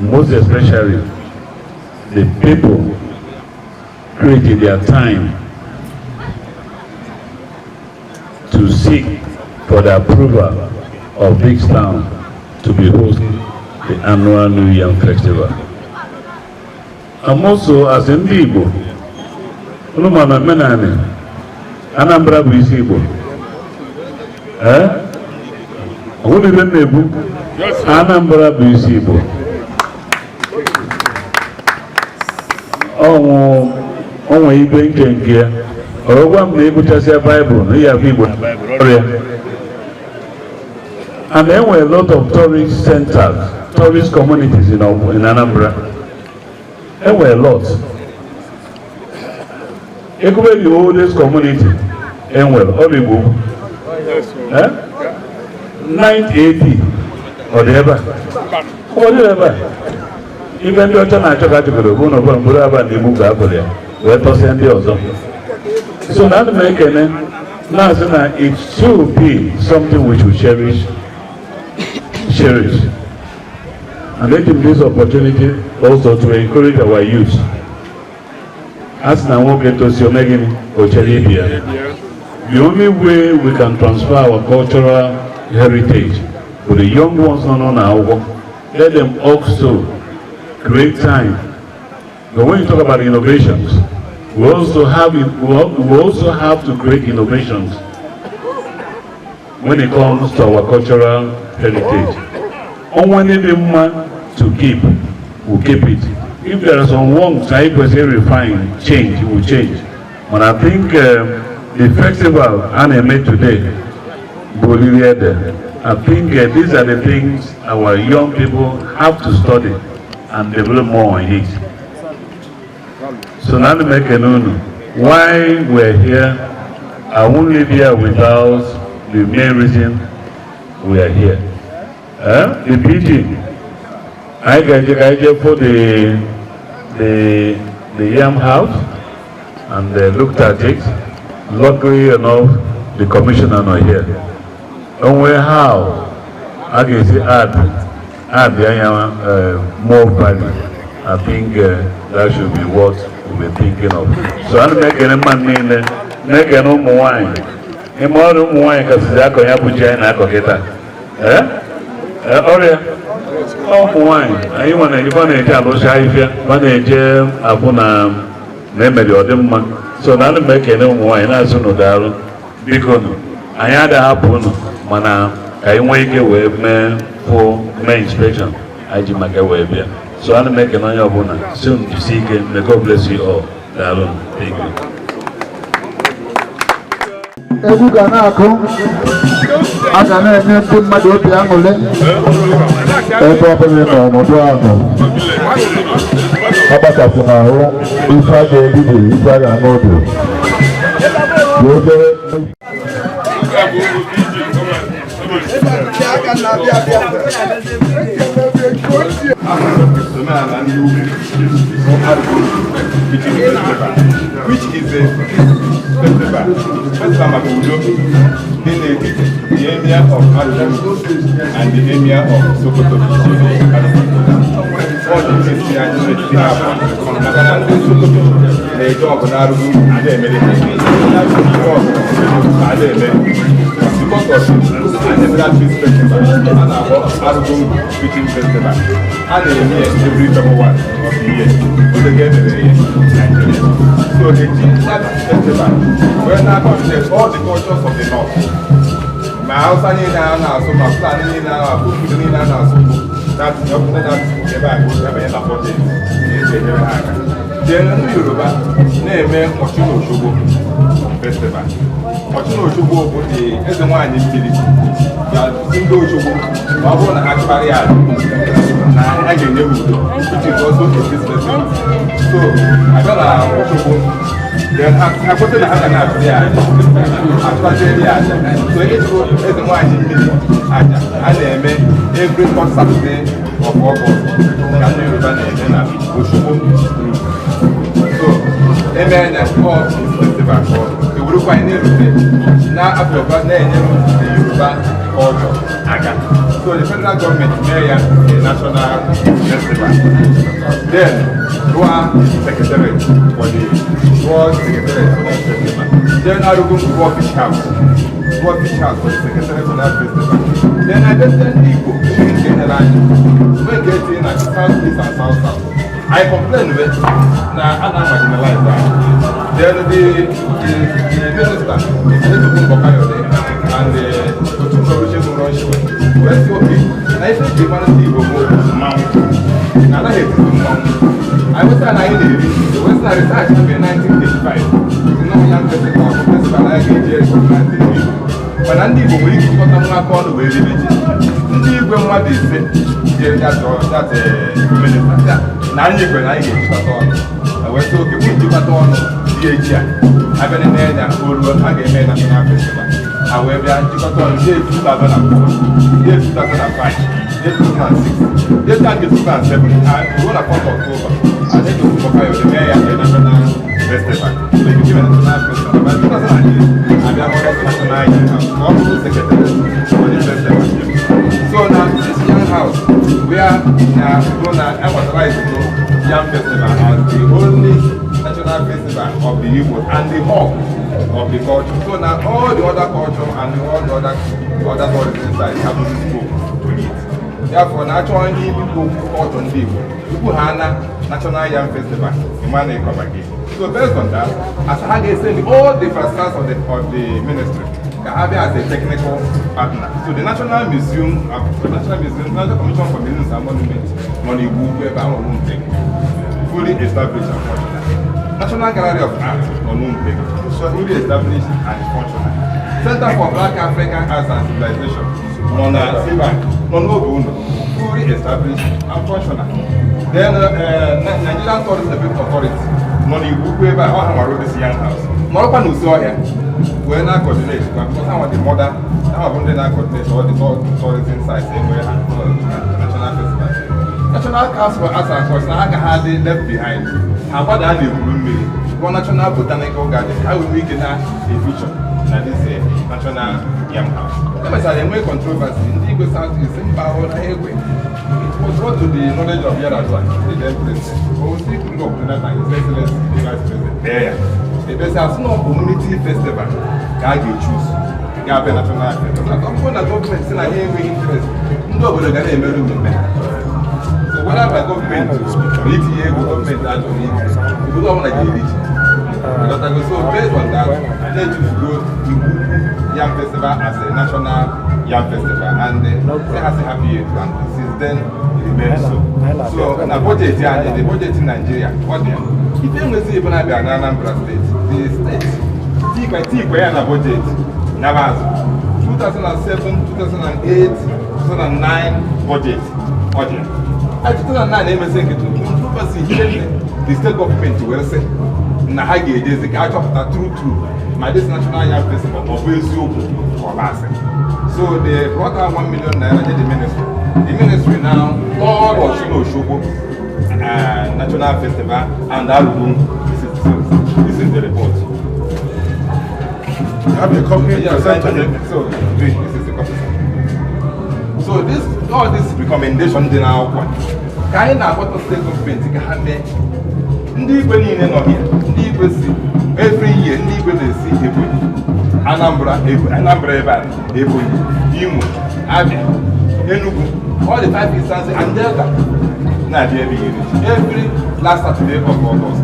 most especially the people created their time to seek for the approval of this town to be hosting the annual New Yam Festival. I'm also, as ndị Igbo, unu ma na omenala Anambra bụ isi Igbo. Ee? Ọ bụrụ ibe m na-ekwu, Anambra bụ isi Igbo. Ọnwụ onwe ibe nke nke ya. Ọ gwa m na ịgụchasịa Baịbụl na ihe afọ Igbo na Baịbụl ọrịa. And there were a lot of tourist centers, tourist communities in Anambra. There were a lot. Ekube, the oldest community, enwere, ọ bụ Igbo Ukwu. Eh? 980 ọ dị ebe a. Ọ dị ebe a. Ibe ndị ọcha na-achọ ka achọgoro bụ na ọbụla mkpụrụ aba na Igbo ka akụrụ ya wee tọsịa ndị ọzọ. So na ana m ekene na-asị na it should be something we should cherish, cherish. And let him this opportunity also to encourage our youth. A sị na nwoke tosi ome gịnị, o chere ibi ya. The only way we can transfer our cultural heritage to the young ones nọ n'akwụkwọ, let them also create time. But when you talk about innovations, we also have to create innovations when it comes to our cultural heritage. Onwe ndị dị mma to keep, we keep it. If there are some ones anyị kwesịrị refine, change, we change. But I think the festival a na-eme today bụ oriri ede. I think these are the things our young people have to study and develop more on it. So na ana m ekene unu. Why we're here, I won't leave here without the main reason we are here. Eh? The PG, anyị ga-eje ka anyị jee for the yam house and they looked at it. Luckily enough, the commissioner not here. Onwe how a ga-esi add anya more value. I think that should be what we'll be thinking of. So ana m ekene mmadụ niile, na-ekene ụmụ nwanyị. Ime ọrụ ụmụ nwanyị kasịzi akọ ya bụ ji anyị na-akọ kịta. Eh? Eh, ọrịa Ụmụ nwaanyị anyị nwere ife a na-eje alụsị ahịhịa, a na-eje abụ na emeri ọdịmma. So na ana m ekene ụmụ nwaanyị na-asị unu daalụ. Biko nụ, anyị adịghị hapụ unu, mana ka anyị nwee ike wee mee fụ mee inspection anyị ji maka wee bịa. So ana m ekene onye ọbụla, si unu jisie ike. May God bless you all. Daalụ, thank you. Egwu ga na-akụ, a ga na-enye ndị mmadụ obi aṅụrị ebe ọbụla ị nọ n'ọnọdụ ahụ. Ọ gbasasị n'ahụ ife a ga-eri dị, ife a ga-aṅụ dị wee jee. Omenala ndị ugwu, which is a festival maka udo dị n'etiti the Emir of Argungu and the Emir of Sokoto. Ọ dị esi anyị n'etiti ha abụọ, maka na ndị Sokoto na-eje ọgụ na Argungu, ada emeri ha ihe ọgụ ada emeri. Because of Anambra Peace Festival a na-akpọ Argungu Preaching Festival, a na-eme ya every February of the year, oge ga-emere ya Nigeria. So eji that festival wee na-coordinate all the cultures of the north, ma Hausa niile a na-asụ, ma Fulani niile a na-asụ, obodo niile a na-asụ bụ that that ebe a ka abanye na 4 days eji enyere ha aka. Then ndị Yoruba na-eme Ọchụn Osogbo Festival. Ọchụn Osogbo bụ the eze nwaanyị mmiri ya ndị Osogbo, ma ọ bụrụ na ha chụgharị ya aja na a ga-enye ha udo, which is also a peace festival. So abịa na Osogbo, then ha kweta na ha ga na-achụ ya aja, achụghaziere ya aja. So ịchụ eze nwaanyị mmiri aja a na-eme every third Saturday of August ka ndị Yoruba na-eme na Osogbo. So eme anya ọ festival ka ọ ewurukwa anyị na-erute na Afrịka na-enyere the Yoruba culture aka. So the federal government mee ya a national festival, then rụọ secretariat for the rụọ secretariat for that festival. Then Argungu rụọ fish house, rụọ fish house for the secretariat for that festival. Then abịazie ndị Igbo, enweghị nke nyere anyị, nwee nke etinye na South East and South South. I complain with na a na-marginalize anyị. Then the minister, Tokunbo Kayode, and the Otunba Olusegun Ronshewe wee sị oke na ife eji mara ndị Igbo bụ mmanwụ, na anaghị etiti mmanwụ. Anyị wesị na anyị na-eri, wee sị na research mgbe 1985 si na Yam Festival bụ festival anyị ga-eji recognize ndị Igbo, mana ndị Igbo nwere ike ịchịkọta nwa aka ọnụ wee ribe ji. Ndị igwe mmadụ 5 jere ya chọọ that minister na anyị igwe na anyị ga-ejikọta ọnụ, wee sị oke nwee njikọta ọnụ rie ji a abịa n'enya o ruo a ga-eme national festival. Ha wee bịa njikọta ọnụ jee 2004, jee 2005, jee 2006, jee 2007, ha ruo na 4th October and then Tokunbo Kayode mee ya a national festival. So it became a national festival. By 2008, abịa ọrụ National Yam House ka ọ bụrụ secretary for the festival. So na this Yam House where na go na advertise no Yam Festival as the only national festival of the Igbo and the hub of the culture. So now all the other culture and all the other tourism sites have no scope to it. Therefore, na achọ ndị Igbo culture, ndị Igbo tupu ha na National Yam Festival, ịma na ịkọba gị. So based on that, as ha ga-esend all the personnel of the ministry ka ha bịa as a technical partner. So the National Museum of the National Museum, National Commission for Museums and Monuments nọ n'Igbo Ukwu ebe ahụ Rumpe, fully established and functional. National Gallery of Art nọ n'Umpe, fully established and functional. Center for Black African Arts and Civilization nọ na CBAC, nọ n'oge unu, fully established and functional. Then Nigerian Tourism Development Authority nọ n'Igbo Ukwu ebe a, ọ ha nwara this Yam House nọrọkwa n'usi ọhịa wee na-coordinate kwa, because ha nwa the mother, ha bụ ndị na-coordinate all the tourism sites enwere ha national festival. National Council for Arts and Culture na ha agaghị adị left behind. Ha gbada a na-ekwuru mmiri gụọ National Botanical Garden, ha nwere ike na a feature na this National Yam House. Emechara enwe controversy, ndị igwe South East mba ahụ na egwe. It was brought to the knowledge of Yar'Adua, the then president. O si Goodluck Jonathan, His Excellency the Vice President, kpee ya ebesi asị na community festival ka a ga-echuse. Ga-abịa national festival. Ọ bụrụ na gọọmenti si na ha enweghị interest, ndị obodo ga na-emerụ mmemme ha. So whether by gọọmenti ma itinye ego, gọọmenti achọghị ike, obodo ọbụla ga-eri ji. Ịghọtago? So based on that, na-echuzugo Igbo Ukwu Yam Festival as a national yam festival and say has a happy year, and since then it remains so. So na budget anyị, the budget in Nigeria, ọ dị ya. Ife enwezi ebe na-abịa na Anambra State, the state tikwe tikwe ya na budget nyaba azụ 2007, 2008, 2009 budget, ọ dị ya. 2009 emezi nke controversy ihe nne, the state government were sị na ha ga-ejezi ka a chọpụta true true ma this national yam festival ọ bụ eziokwu ka ọ bụ asị. So they brought out ₦1 million to the ministry. The ministry now called Osun Osogbo National Festival and Argungu. This is the report. You have a copy? Yeah, Present to him. so this is the copy, sir. So this all this recommendation dị n'akwụkwọ ka anyị na-akpọta steeti gọọmenti ka ha mee. Ndị igwe niile nọ here, ndị igwe si every year, ndị igwe na-esi Ebonyi, Anambra, Anambra ebe a, Ebonyi, Imo, Abia, Enugu, all the five instances and Delta na-abịa ebe iri ji every last Saturday of August.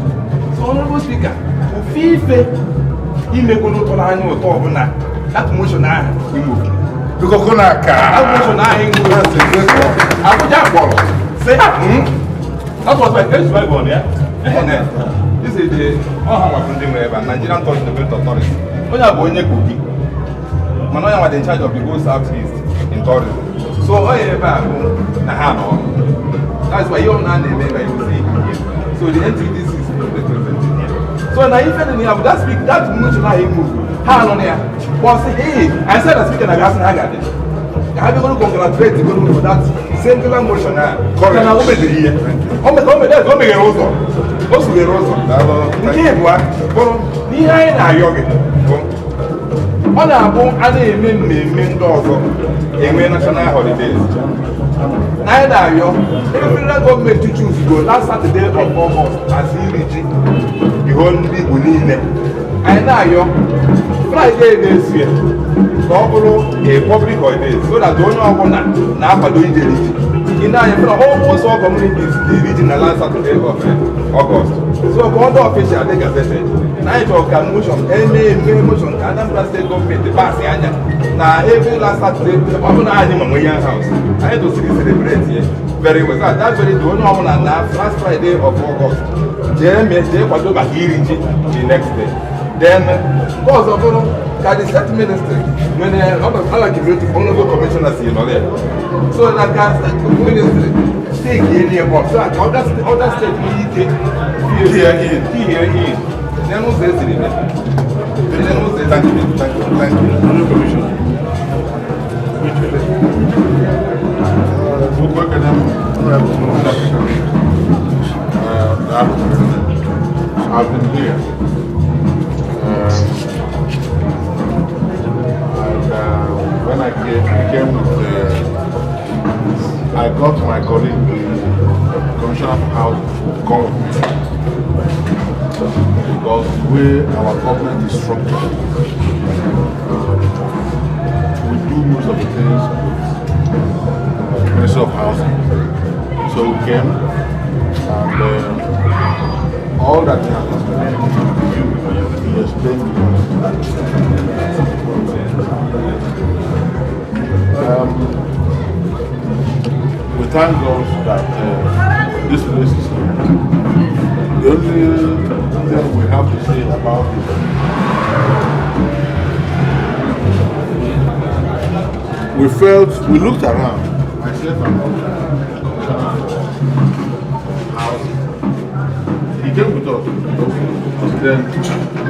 So, Honorable Speaker, ofe ife imegolo tọrọ anya ụtọ ọbụla, that motion ahụ imo Biko kụ n'aka. That motion ahụ imo. That's a great one. Abuja kpọrọ sị, That was my first wife on ya. This is the ọha nwapụ ndị nwere ebe a, Nigerian Tourism Development Authority. Onye a bụ onye Kogi, mana onye nwa dị in charge of the whole South East in tourism. So onye ebe a bụ na ha nọ ọrụ. That's why ihe ọbụla a na-eme ebe a, you will see it here. So the NTDC is represented here. So na ife dị na ya bụ that speak that motion ahụ move ha nọ na ya. But say, hey, I said that speaker na ga-asị na ha ga-adị. Ka ha bịagoro congratulate goro for that singular motion ahụ. Correct. Na o meziri ihe. O mere o mere o meghere ụzọ. O sughere ụzọ. Daalụ. Nke ịbụa bụrụ n'ihe anyị na-ayọ gị bụ ọ na-abụ a na-eme mmemme ndị ọzọ enwe national holidays, na anyị na-ayọ ebe federal gọọmenti choose go last Saturday of August as iri ji iho ndị Igbo niile, anyị na-ayọ Friday na-eso ya ka ọ bụrụ a public holiday so that onye ọbụla na-akwado ije eri ji. Ị na-anya fụna almost all communities na-eri ji na last Saturday of August. So ka ọ dị official, dị gazetted, na anyị chọrọ ka motion eme eme motion ka Anambra State gọọmenti pass anya na every last Saturday ọ bụ na anyị ma nwe yam house anyị tosiri celebrate ya very well, so that that very day onye ọbụla na last Friday of August jee mee jee kwado maka iri ji the next day. Then nke ọzọ bụrụ ka the state ministry nwere alakiri otu honorable commissioner si nọrọ ya, so na ka state ministry take area up so that other state nwee ike Key in. Key in n'elu ụzọ esiri mee, n'elu ụzọ Thank esiri you, mee. Thank you, thank you. Honorable Commissioner. Okwu ekene m, Honorable Daalụ. I've been here. And when I came with, I got my colleague, the Commissioner for Housing, to come with me. Because the way our government is structured, we do most of the things with the Ministry of Housing. So we came, and all that he has explained to you, he explained to us. We thank God that this place is here. The only thing we have to say about it, we felt, we looked around, myself and the Commissioner for Housing. He came with us, then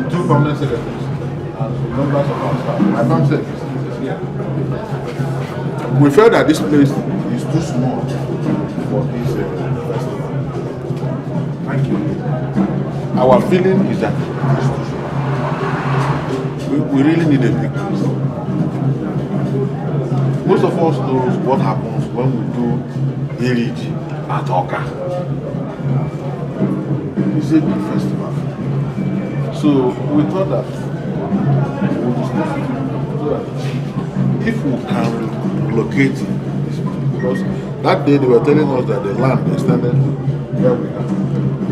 the two permanent secretaries and some members of our staff. My permanent secretary is here. We felt that this place is too small for this festival. Thank you. Our feeling is that it's too small. We really need a big place. Most of us knows what happens when we do Iriji at Awka. It's a big festival. So we thought that we would discuss it. So that if we can relocate this place, because that day they were telling us that the land extended to where we are,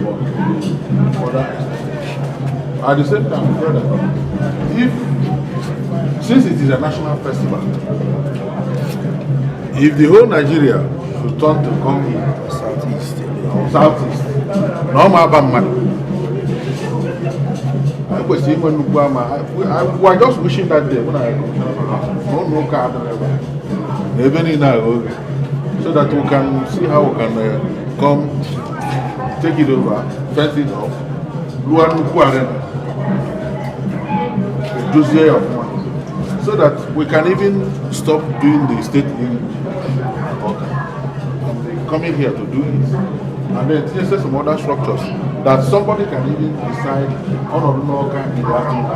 but further extended. At the same time, we felt that if, since it is a national festival, if the whole Nigeria should turn to come here, Southeast. Southeast, na ọ ma aba mmadụ, anyị kwesịrị inwe nnukwu ama. We are just wishing that day when I commissioner for housing na ụlọ ụka adịrị ebe a, na ebe niile agha oge, so that we can see how we can come take it over, fence it off, rụọ nnukwu arena, dozie ya ọfụma, so that we can even stop doing the state in Awka and be coming here to do it, and then tinye some other structures that somebody can even decide ọnọdụ n'Ọka in the afternoon,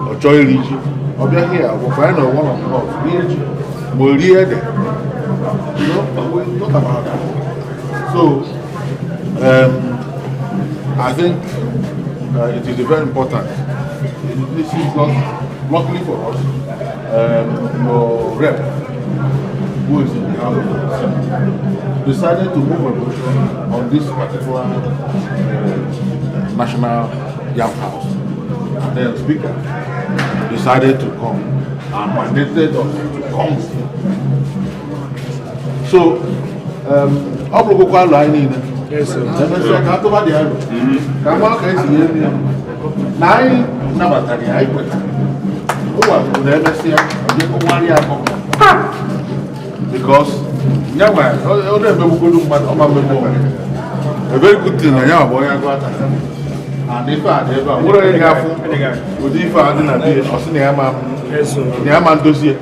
ọ chọọ iri ji, ọ bịa here, ọ anyị nọ one of us rie ji ma o rie ede. We talk about that. So I think it is very important. This is not luckily for us, your rep who is in the House of Representatives decided to move a motion on this particular National Yam House. And then the Speaker decided to come and mandated us to come. So, ọ bụrụkwakwa alụ anyị niile. Emesịa ka atụba dị alụ. Ka ama ka esi eme ya. Na anyị nabatara ya, anyị kwetara. Ụwa bụ na emesịa, ọ jekọwarị ya akọ. Because ya nwa ọ na-emegbugodu mmadụ, ọ ma mmegbu onwe ya. A very good thing na ya bụ onye agụ ata and ife a dị ebe a nwere onye ga-afụ ụdị ife a dị na bie, ọ sị na ya ma ndozie.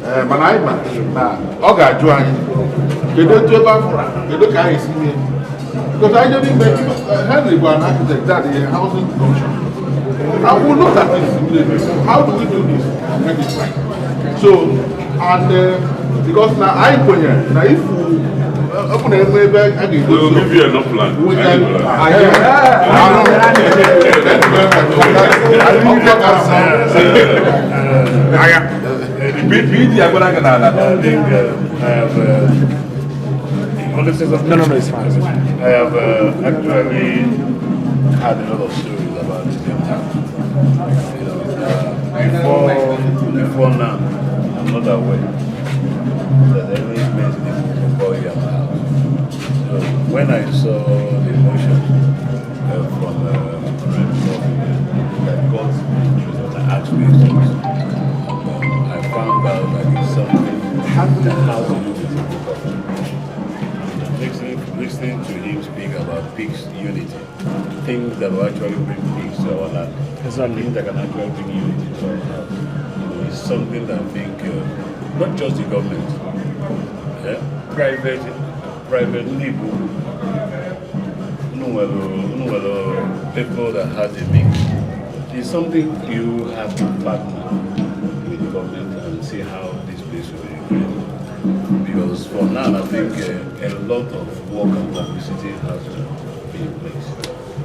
Ee, mana anyị ma na ọ ga-ajụ anyị kedu etu ebe afụra, kedu ka anyị esi mee, because anyị jebe ime. Henry bụ an architect that the housing commission, and we look at this immediately: how do we do this and make it right? So and because na anyị kwenyere na if ọ bụ na enwe ebe a We will ga-edozi give you enough land. We can. I know land. PD agwara gị n'ala. I think I have. You want to say something? No, it's fine. I have actually had a lot of stories about this young town. Before now, I'm not aware that any place they call Yam House. So when I saw the motion from Honorable Coffey that got interested, I asked questions. I found out that it's something that has to do with Igbo culture. Listening to him speak about peace, unity, things that will actually bring peace to our land, things that can actually bring unity to our land. It's something that I think not just the government, yeah, private ndị Igbo unu nwere people that has a link. It's something you have to partner with the government and see how this place will be recreated. Because for now, I think a lot of work and publicity has to be in place.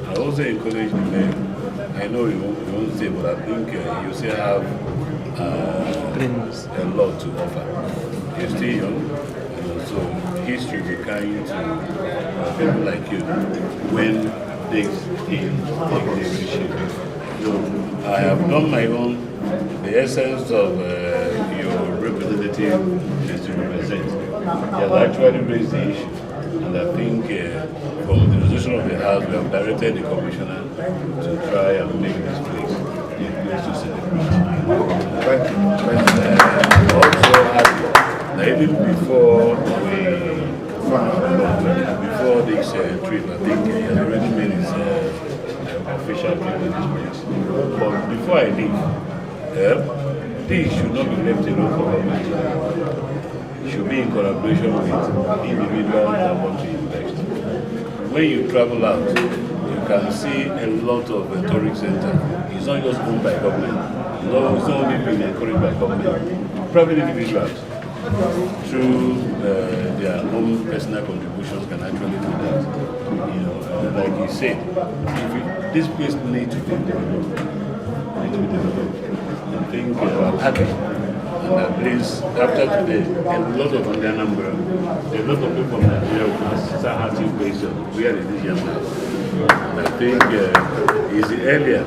I also encourage the mayor. I know you won't say, but I think you still have a lot to offer. You're still young, so history will kind to people like you when things in take the shape. So I have done my own. The essence of your representative is to represent. He has actually raised the issue, and I think from the resolution of the House, we have directed the commissioner to try and make this place a place to celebrate. Thank you. Thank you. Also happy that even before this trip, I think he has already made his official trip to this place. But before I leave, this should not be left alone for government. It should be in collaboration with individuals that want to invest. When you travel out, you can see a lot of tourist centers. It's not just owned by government. It's not only being encouraged by government. Private individuals, through their own personal contributions, can actually do that. Like you said, if you, this place needs to be developed. Need to be developed. In think I'm happy. And at least after today, a lot of ndị Anambra, a lot of people from Nigeria will now start asking questions, where is this young man? And I think it's the earlier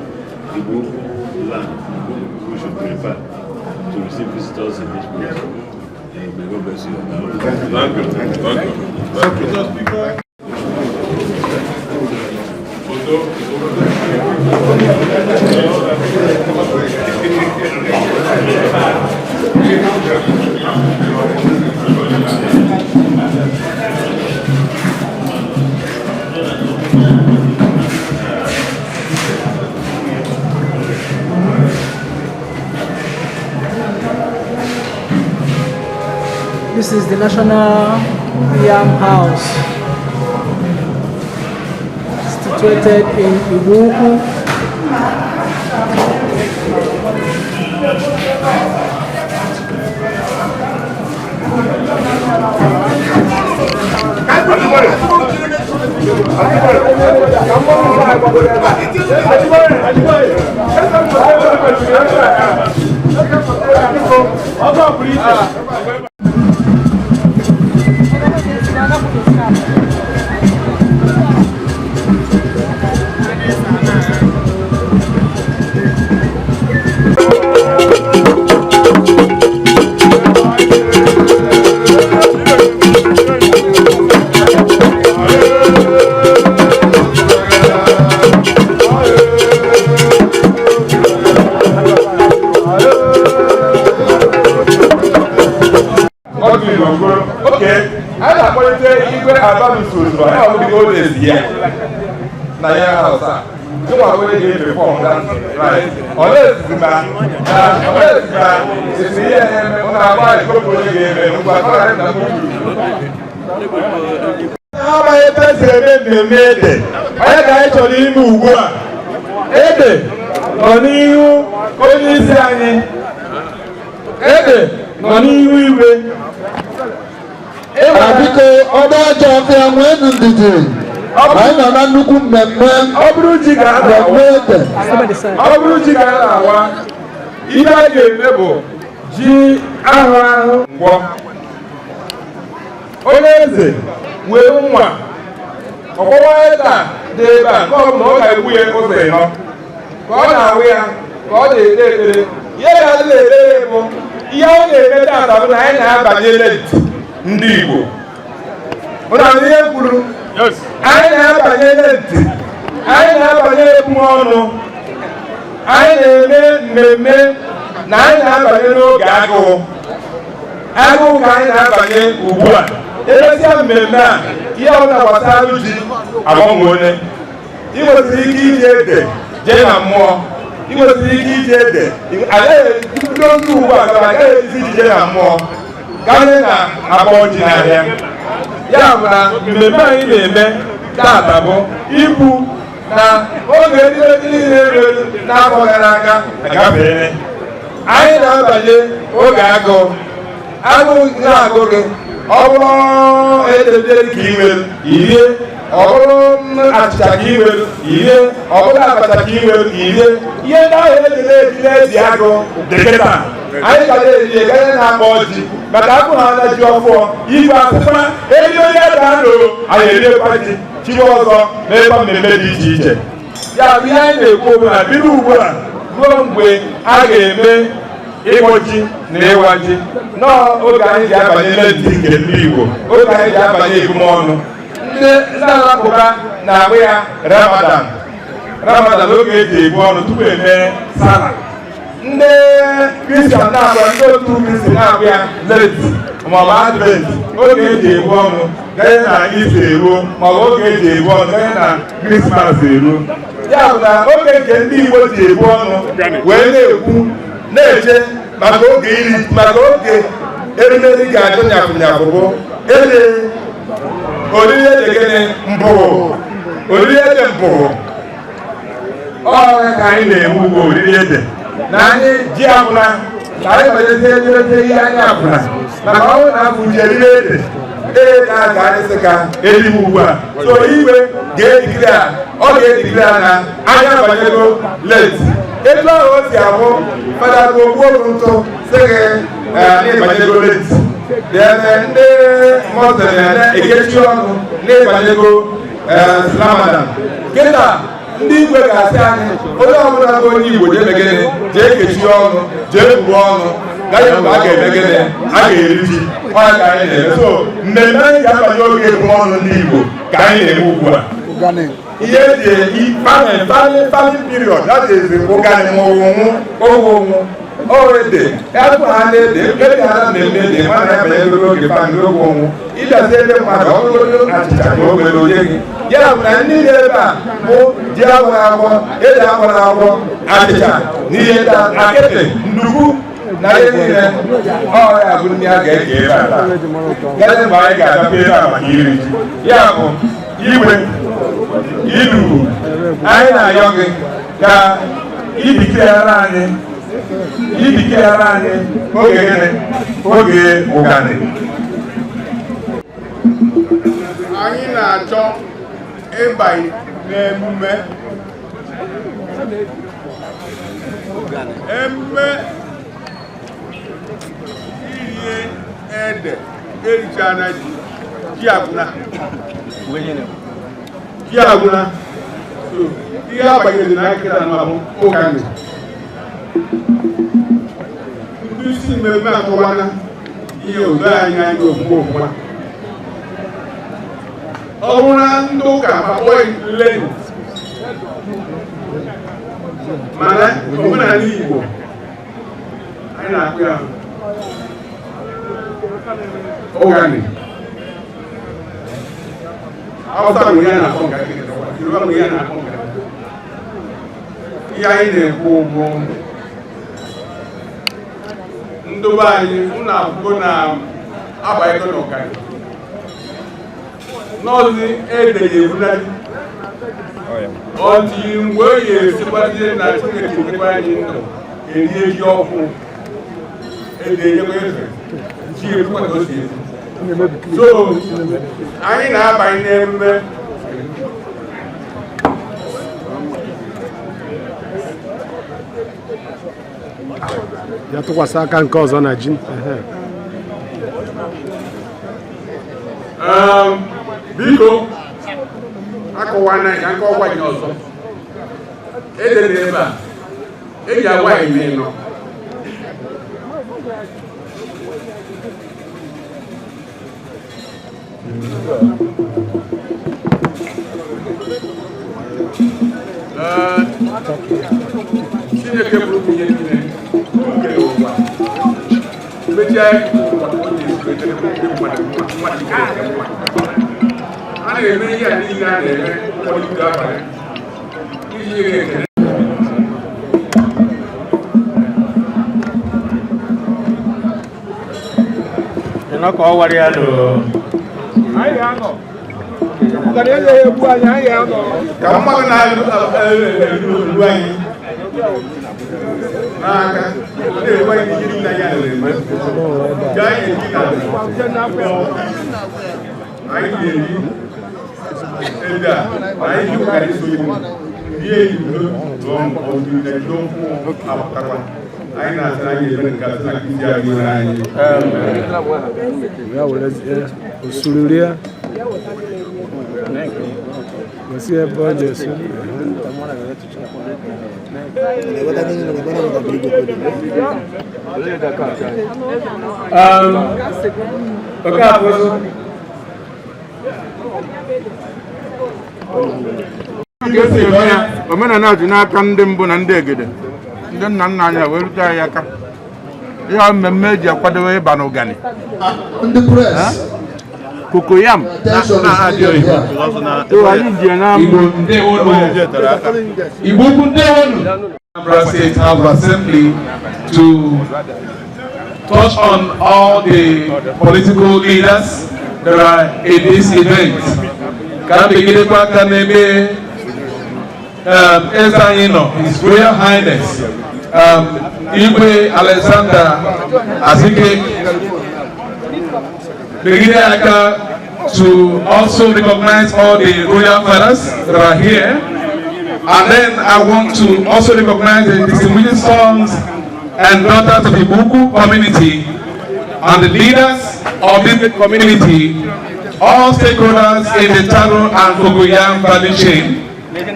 Igbo land we should prefer to receive visitors in this place. May God bless you. Thank you. Thank you. Thank you. This is the National Yam House, situated in Igbo-Ukwu. Okay, a na-akpọlite Igwe Abanusozo ya ọ bụ old ya na ya house a gịnwa onye ga-eperform that right ọ na-esizi ma ọ na-esizi ma esi ihe na-eme ọ na-agba ikopụ onye ga-eme ngwa ọ ghara na amaghị ebe esi eme mmemme ede onye ka anyị chọrọ ime ugbu a. Ede nọ n'ihu onye isi anyị, ede nọ n'ihu igwe. Ma biko, ọba ajọ ọfịa, nwee ndidi, anyị nọ na nnukwu mmemme. Ọ bụrụ ji ka a mmemme na-awa ede. Ọ bụrụ ji ka a na-awa, ihe a ga-eme bụ ji ahụ ahụ ngwọ. Onye eze wee nwa ọkpọwa ede a dị ebe a nke ọ bụla ọ ga-egbu ya ụzọ ịnọ ka ọ na-awụ ya ka ọ na-ekpe ekpere. Ihe ga-adị na-ekpere bụ ihe ọ na-eme tata bụ na anyị na-abanye Lent. Ndị Igbo, ụnụ anụ ihe m kwuru? Anyị na-abanye Lent, anyị na-abanye ebumọnụ, anyị na-eme mmemme na anyị na-abanye n'oge agụụ. Agụụ ka anyị na-abanye ugbu a. Emesịa mmemme a, ihe ọbụla gbasara ji agbanweole. Ị nwesịrị ike iji ede jee na mmụọ, ị nwesịrị ike iji ede agaghị ebido ndị ugbu a kama agaghị ejizi iji jee na mmụọ karịa na akpọ ji n'ahịa. Ya bụ na mmemme anyị na-eme tata bụ ikwu na oge erimeri niile rere n'afọ gara aga agafeela. Anyị na-abanye oge agụụ. Agụụ na-agụ gị, ọ bụrụ ededere ka ị nwere irie, ọ bụrụ achịcha ka ị nwere irie, ọ bụrụ abacha ka ị nwere irie, ihe ndị ahụ eji na-eji na-eji agụ dị kịta anyị ga na-eri ganye na-akpọ ji maka akpụ ha na ji ọfụọ. Igwe asịkwa eri onye ada nụ, anyị eriekwa ji chiwe ọzọ n'ebe mmemme dị iche iche. Ya bụ ihe anyị na-ekwu bụ na bido ugbu a ruo mgbe a ga-eme ịkpọ ji na ịwa ji nọọ oge anyị ji abanye Lent nke ndị Igbo, oge anyị ji abanye ebumọnụ. Ndị Alakụba na-akpụ ya Ramadan. Ramadan, oge eji ebu ọnụ tupu eme sala. Ndị Kristian na-akpọ, ndị otu Kristi na-akpụ ya Lent maọbụ Advent, oge eji ebu ọnụ ganye na Ista eruo, maọbụ oge eji ebu ọnụ ganye na Krismas eruo. Ya bụ na oge nke ndị Igbo ji ebu ọnụ wee na-ekwu na-eche maka oge iri, maka oge erimeri ga-ajụ nyafụ nyafụ bụ ede oriri ede gịnị mbụ, oriri ede mbụ. Ọ ka anyị na-eme ugbo oriri ede na anyị ji abụla ka anyị banyezie ederede ihe anyị abụla maka ọ bụrụ na afọ ji eriri ede ee na ka anyị sị ka erigbu ugbu a. So igwe ga-edikiri a, ọ ga-edikiri a na anyị abanyego Lent. Etu ahụ o si abụ fada bụ ogbuo bụ ntụ sị gị n'ịbanyego Lent, then ndị Muslim na-ekechi ọnụ n'ịbanyego Ramadan. Kịta ndị igwe ga-asị anyị, onye ọbụla bụ onye Igbo, jee megịnị? Jee kechie ọnụ, jee buo ọnụ gaghị mgbe a ga-eme gịnị? A ga-eri ji. Ọya ka anyị na-eme. So mmemme anyị ga-abanye oge ebu ọnụ ndị Igbo ka anyị na-eme ugbu a. Ihe eji famine period, that is ụgani ma ọwụnwụ owu onwụ ede atụ ha na-ede ede ha na mmemme ede mana ya banyere oge famine, oge ụnwụ. Ịbịazi ebe mmadụ ọbụrụ achịcha ma o nwere onye gị, ya bụ na ndị dị ebe a bụ ji agwara agwọ, ede agwara agwọ, achịcha na ihe ndị akịtị, ndukwu na ihe niile. Ọ ya bụ ndị a ga-eke ebe a taa. Gaghị mgbe anyị ga-abịakwa ebe a maka iri ji. Ya bụ, igwe ilu, anyị na-ayọ gị ka ibikeghara anyị oge gịnị? Oge ụgani. Anyị na-achọ ịbanye n'emume iri ede. Erichana ji, ji agwụna, ji agwụna. So ihe abanyere na nkịta na bụ ụgani. Ndị isi mmemme akọwana ihe odo anyị anya ofuma ofuma. Ọ bụrụ na ndị ụka akpọ Lent, mana omenala Igbo anyị na-akpụ ya ụgani. Hausa nwere ya na-akpọ nke, Yoruba nwere ya na-akpọ nke. Ihe anyị na-ekwu bụ, ndobe anyị unu akwụgo na agbanyego n'ụgani n'ọzi ede ya ebunari ọtị mgbe o yi esikwazie na Chineke nyekwa anyị ndụ erie ji ọhụụ, ede enyekwa eze ji ebukwa ka o si esi. So anyị na-abanye n'emume. Ya tụkwasị aka nke ọzọ na ji. Ehe. Biko akọwana ka nkọwa gị ọzọ. Ede dị ebe a eji agwa ime nọ. Ee, Chineke bụrụ ihe niile kere ụwa, mechaa ụwa ka o ji esi wee dịrị ndị mmadụ mma. Mmadụ kere eke mma. A na-eme ihe a niile a na-eme ụfọdụ abalị iji nye gị ekele. Ịnọ ka ọ wara ya loo. Anyị ga-anọ. Ụgani ejeghị egbu anyị, anyị ga-anọ. Ka mmadụ na-eru anyị n'aka na-eru anyị ihe niile anyị na-eme. Nke anyị ga-eji na anyị ga-eri ede a na anyị ji ụka iso iwu ihe udo na ọṅụ ọdịnihu na okwu apụtakwa. Anyị na-asị na anyị ga-eme nke a sị na isi anyị nwere anyị. Ya were osuriri ya gosi ebe ọ ji esu. Okafor. Ka esi eme ya, omenala dị n'aka ndị mbụ na ndị egede, ndị nna nna anyị wee rute anyị aka. Ihe a mmemme eji akwadobe ịba n'ụgani. Ndị press. Cocoyam Attention is needed here. So anyị ji ya na Igbo ndewonu. Igbo ukwu ndewonu. Anambra State House of Assembly to touch on all the political leaders that are in this event. Ka m begidekwa aka n'ebe eze anyị nọ, His Royal Highness Igwe Alexander Azike. Begide aka to also recognize all the royal fathers that are here. And then I want to also recognize the distinguished sons and daughters of the Igbo-Ukwu community and the leaders of this community, all stakeholders in the taro and cocoyam value chain,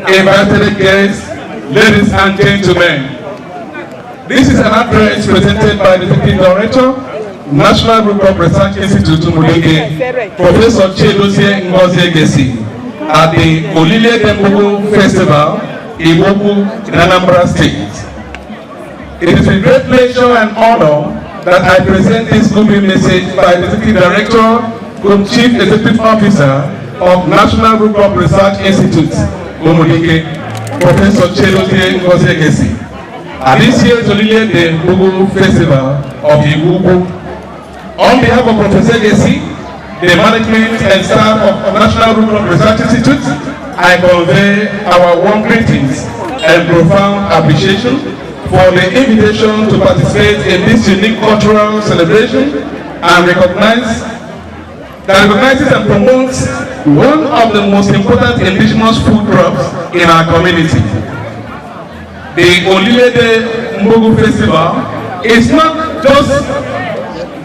invited guests, ladies and gentlemen. This is an address presented by the Deputy Director, National Root Crop Research Institute, Umudike, Professor Chiedozie Ngozi Egesi, at the Olile Ede Festival, Igbo-Ukwu, in Anambra State. It is with great pleasure and honor that I present this goodwill message by the Deputy Director, cum Chief Executive Officer of National Root Crop Research Institute, Umudike, Professor Chiedozie Ngozi Egesi, at this year's Olile Ede Mbogu Festival of Igbo-Ukwu. On behalf of Professor Egesi, the management and staff of National Root Crop Research Institute, I convey our warm greetings and profound appreciation for the invitation to participate in this unique cultural celebration and recognize that recognizes and promotes one of the most important indigenous food crops in our community. The Olile Ede Mbogu Festival is not just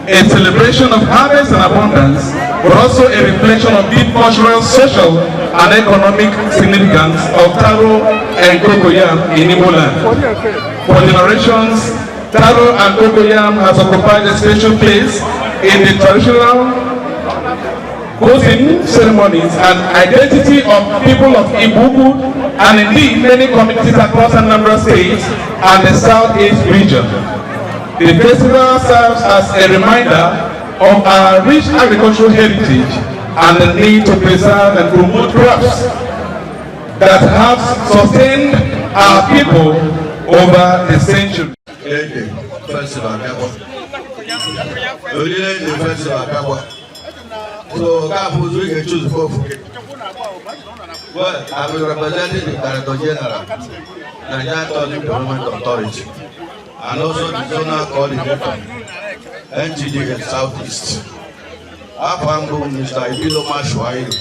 a celebration of harvest and abundance, but also a reflection of deep cultural, social, and economic significance of taro and cocoyam in Igbo land. For generations, taro and cocoyam has occupied a special place in the traditional closing ceremonies and identity of people of Igbo-Ukwu and indeed many communities across Anambra State and the Southeast region. The festival serves as a reminder of our rich agricultural heritage and the need to preserve and promote crops that have sustained our people over the centuries. Ede Festival bịakwa, Olile Ede Festival bịakwa, so ka afụzụ ị ga-echuzu ofu. Well, I will representing the Director General, Nigerian Tourism Development Authority, and also the Zonal Coordinator, NTDA Southeast. Afa m bụ Mr. Ibiloma Shuairu.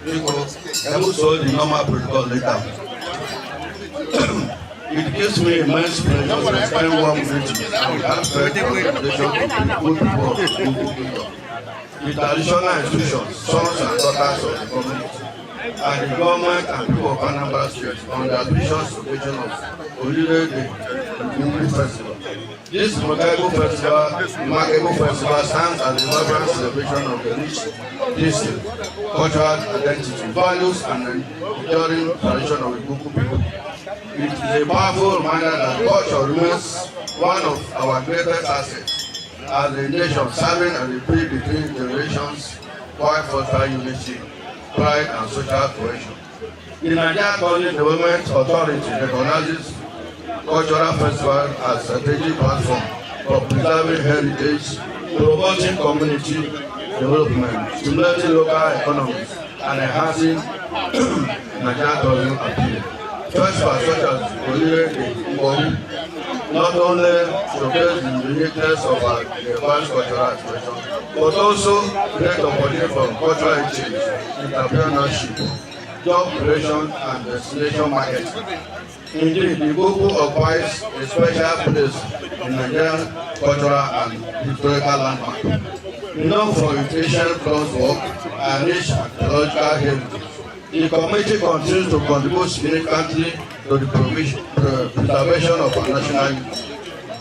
Biko, ebuso the normal protocol later. It gives me immense pleasure to extend warm greetings and heartfelt congratulations to the good people of Igbo Kingdom, the traditional institutions, sons and daughters of the community, and the government and people of Anambra State on the auspicious occasion of Olile Ede Mbogu Festival. This remarkable festival stands as a vibrant celebration of the rich history, cultural identity, values, and enduring tradition of the Igbo people. It is a powerful reminder that culture remains one of our greatest assets as a nation, serving as a bridge between generations while fostering unity, pride, and social cohesion. The Nigerian Tourism Development Authority recognizes cultural festival as strategic platform for preserving heritage, promoting community development, stimulating local economies, and enhancing Nigerian tourism appeal. Festivals such as Olile Ede Mbogu not only showcase the uniqueness of our diverse cultural expression, but also create opportunity for cultural exchange, entrepreneurship, job creation, and destination marketing. Indeed, the Igbo occupies a special place in Nigerian cultural and historical landmark. Known for its ancient bronze work and rich archaeological heritage, the community continues to contribute significantly to the preservation of our national unity.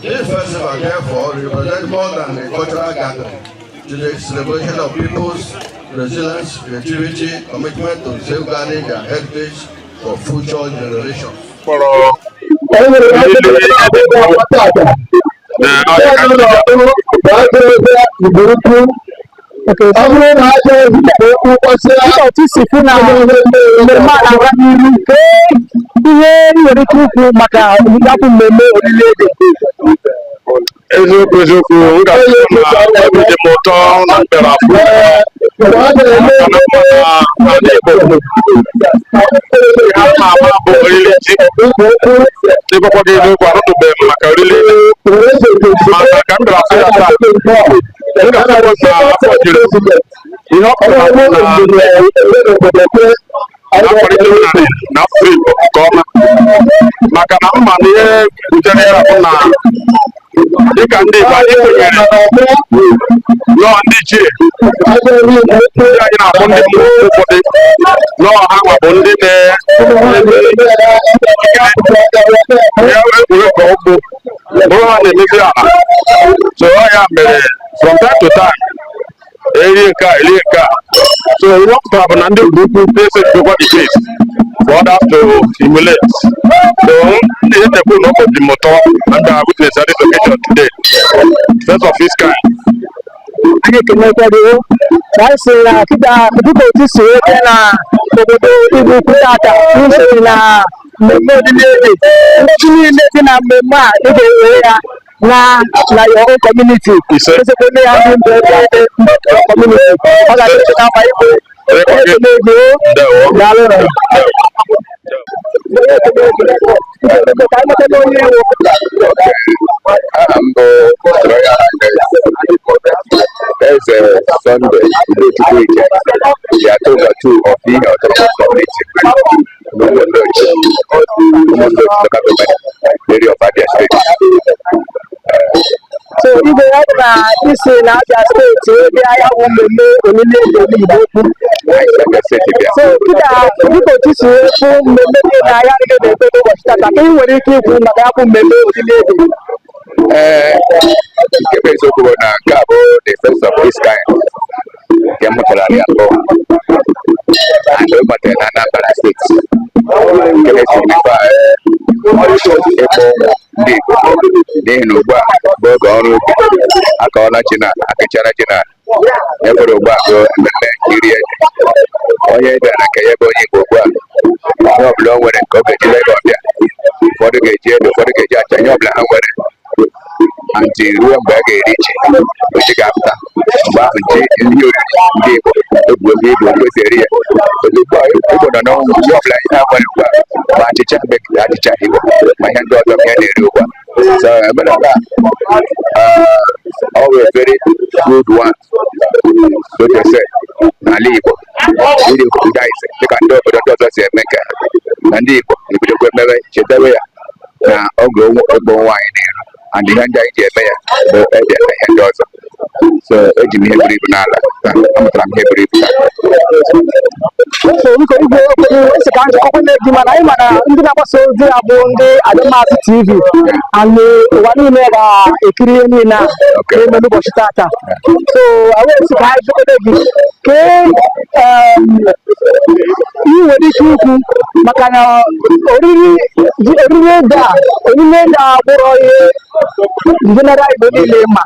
This festival, therefore, represents more than a cultural gathering. It is a celebration of people's resilience, creativity, commitment to safeguarding their heritage for future generations. Kpọrọ Olile Ede na ọya ka Ọ bụrụ na aja okwu gbasara Dịka otu si fụ na mmemme a na-aga n'iru, kee ihe ị nwere ike ikwu maka ya bụ mmemme Olile Ede? Eziokwu, eziokwu, m ga-asị na obi dị m ụtọ na m bịara afụ maka na n'ala Igbo, ihe a ma ama bụ oriri ji. Ịgwakwa gị eziokwu, anụtụbeghị m maka oriri ede, mana ka m bịara afụ ya taa, m ga-asịkwa na afọ juru. Ihe ọ pụtara bụ na na-akwalite omenala na asụsụ. Igbo nke ọma, maka na mma na ihe butere ya bụ na dịka ndị Igbo, anyị kwenyere nọọ ndị ichie, ndị anyị na-akpọ ndị mmụọ ụfọdụ, nọọ ha nwa bụ ndị na-eme ya egwuregwu ọkpụ bụrụ ha na-emezi ala. So ọ ya mere from time to time erie nke a, erie nke a. So ihe ọ pụtara bụ na ndị Igbo Ukwu na-esetụkwa the case for others to emulate. So ndị ihe na-ekwu na obi dị m ụtọ na ndị witness this occasion today, first of its kind. Anyị ekenekwa gị na anyị sị na kịta, dịka otu si wee bịa na obodo Igbo Ukwu tata, usoro na mmemme olili ede, ndị niile dị na mmemme a, ị ga-ewere ya na your own community. Ise. Esekwe ya ndị ndụ ebe your community, ọ ga-adị na mma. Igwe, ekele gị. Ndewo. Daalụ. Ka anyị mata onye iwu. Aha m bụ Royal Highness Eze Sunday Udochukwu Ike, the Atoga II of Ihe Autonomous Community, n'Ụmụndochi, Ụmụndochi Local Government Area of Abia State. So igwe, ọ bụ na isi na Abia Steeti wee bịa ya bụ mmemme olili ede n'Igbo Ukwu? Anyị si Abia Steeti bịa. So kịta, dịka otu si wee fụ mmemme dị na ya niile na-eme n'ụbọchị tata, ka ị nwere ike ikwu maka ya bụ mmemme olili ede? Ee, nke bụ eziokwu bụ na nke a bụ the first of its kind nke m hụtara ya mbụ, and o matara na Anambra Steeti, nke na-esignify ịkpọ ndị Igbo, n'ihi na ugbu a bụ oge ọrụ ubi. Akọọla ji na akịchara ji na efere. Ugbu a bụ mmemme iri ede. Onye bịara na nke ya bụ onye Igbo, ugbu a ihe ọbụla o nwere nke ọ ga-eji lee ọbịa, ụfọdụ ga-eji ede, ụfọdụ ga-eji acha, ihe ọbụla ha nwere ntị ruo mgbe a ga-eri ji, ji ga-apụta. Mgbe ahụ ji, ihe oriri ndị Igbo ebu ebe Igbo otu esi eri ya ugbu a, Igbo nọ n'ọnwụ. Ihe ọbụla ihe ha nwere ugbu a, ma achịcha bekee, achịcha Igbo, ma ihe ndị ọzọ ihe na-eri ugbu a. So omenala a, always very good one, so to say, n'ala Igbo iri obodo anyị dịka ndị obodo ndị ọzọ si eme nke ha, na ndị Igbo ebidokwa emewe, chetawe ya na oge ịkpọ nwaanyị na-eru, and ihe ndị anyị ji eme ya bụ ede na ihe ndị ọzọ. So eji m ihe buru ibu n'ala taa. Amụtara m ihe buru ibu taa. So biko igwe, okwenye esi ka njikọkwa gị, mana anyị ma na ndị na-agbasa ozi ya bụ ndị Adamazi TV, and ụwa niile ga-ekiri ihe niile a na-eme n'ụbọchị tata. So anyị esi ka anyị jụkọta gị kee ị nwere ike ikwu maka na oriri ji, oriri ede a, oriri ede a bụrụ ihe general Igbo niile ma.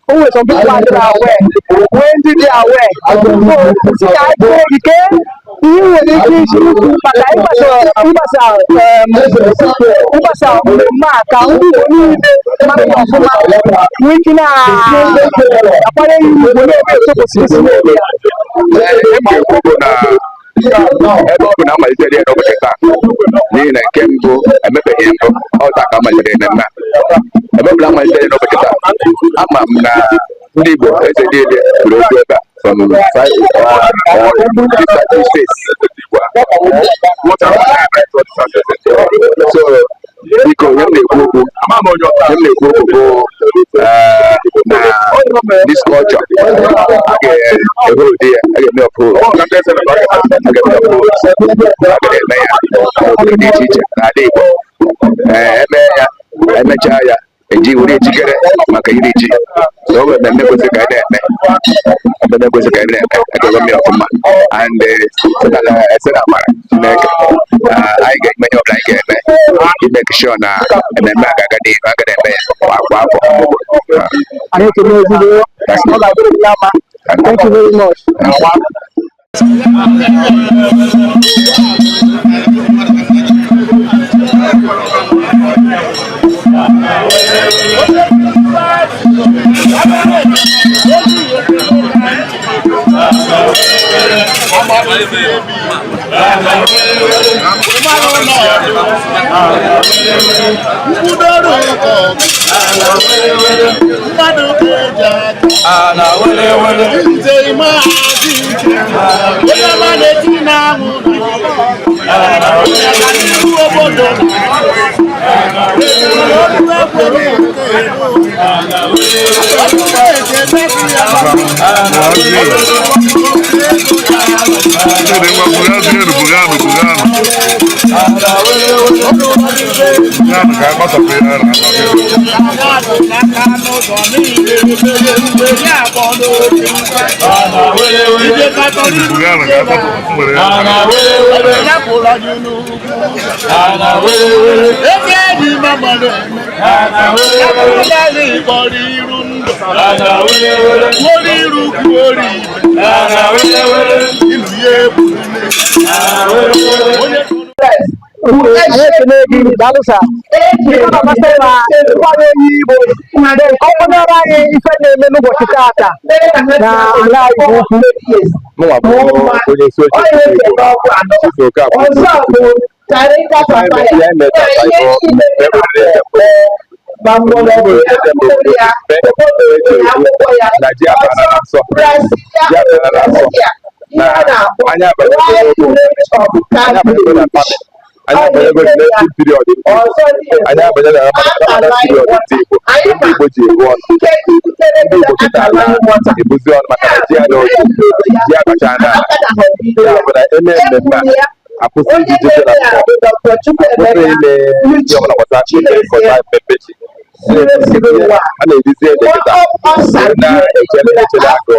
O nwere some people adịrị aware, nwee ndị dị aware. So si ka anyị jụọ gị kee ihe ị nwere ike isi ikwu maka ịgbasa mmemme a, ka ndị Igbo niile mara ya ọfụma, nwee ike na-akwanye ya ugwu na-eme otu kwesịrị isi na-eme ya. Ee, ihe m ga-ekwu bụ na ebe ọ bụ na amalitere ya n'ụbọchị taa, n'ihi na nke mbụ emebeghị mbụ, ọ taa ka amalitere mmemme a. Ebe ọ bụla amalitere n'ụbọchị taa, ama m na ndị Igbo eze niile kwuru okwu ebe a from five or different states. So biko, ihe m na-ekwu okwu bụ na this culture, a ga-ehold ya, a ga-eme uphold, a ga-eme uphold, a ga-eme ya n'obodo dị iche iche n'ala Igbo. Ee, eme ya, emechaa ya, eji were ejikere maka iri ji. So ọ bụ mmemme kwesịrị ka anyị na-eme, mmemme kwesịrị ka anyị na-eme. A ga-eme ya ọfụma, and site na ese na amara Chineke, anyị ga-eme ihe ọbụla anyị ga-eme ime sure na mmemme a ga-aga n'ihu, a ga na-eme ya kwa kwa afọ. Anyị ekele ezigbo, ọ ga-adịrị gị na mma. Thank you very much. Mmadụ ga-eji aka nze ime adị ike, onye ọma na-eti na-anwụ. Chidi ngwa bugazienụ, buganụ, buganụ. Buganụ ka anyị gbasapụ ihe a na-akpa. Chidi buganụ ka anyị gbasapụ nwere ya. Anyị ekele gị, daalụ sir. Ihe ọ na-amasị na nkwado onye Igbo ka ọ kwadoro anyị ife na-eme n'ụbọchị taata na ala Igbo Ukwu. Mụnwa bụ onye isi oche ndị Igbo, Chief Okafor. Ihe anyị mere tata bụ mmemme oriri ede mbụ. Oriri ede mbụ bụ mmemme eji ekwu na ji abara na nsọ. Ji abara na nsọ. Na anyị abanyego n'oge ụfọdụ. Anyị abanyego na famine. Anyị abanyego na Lenten period ndị Igbo. Anyị abanyego na Ramadan period ndị Igbo. Ndị Igbo ji ebu ọnụ. Ndị Igbo kịta na-ebuzi ọnụ maka na ji adịghị, ji abacha na ya bụ na eme mmemme a, akwụsị iji jeje na mmụọ, akwụsị ime ihe ọbụla gbasara ịkọta mmemme ji. A na-erizi ede kịta na-echere echere agụ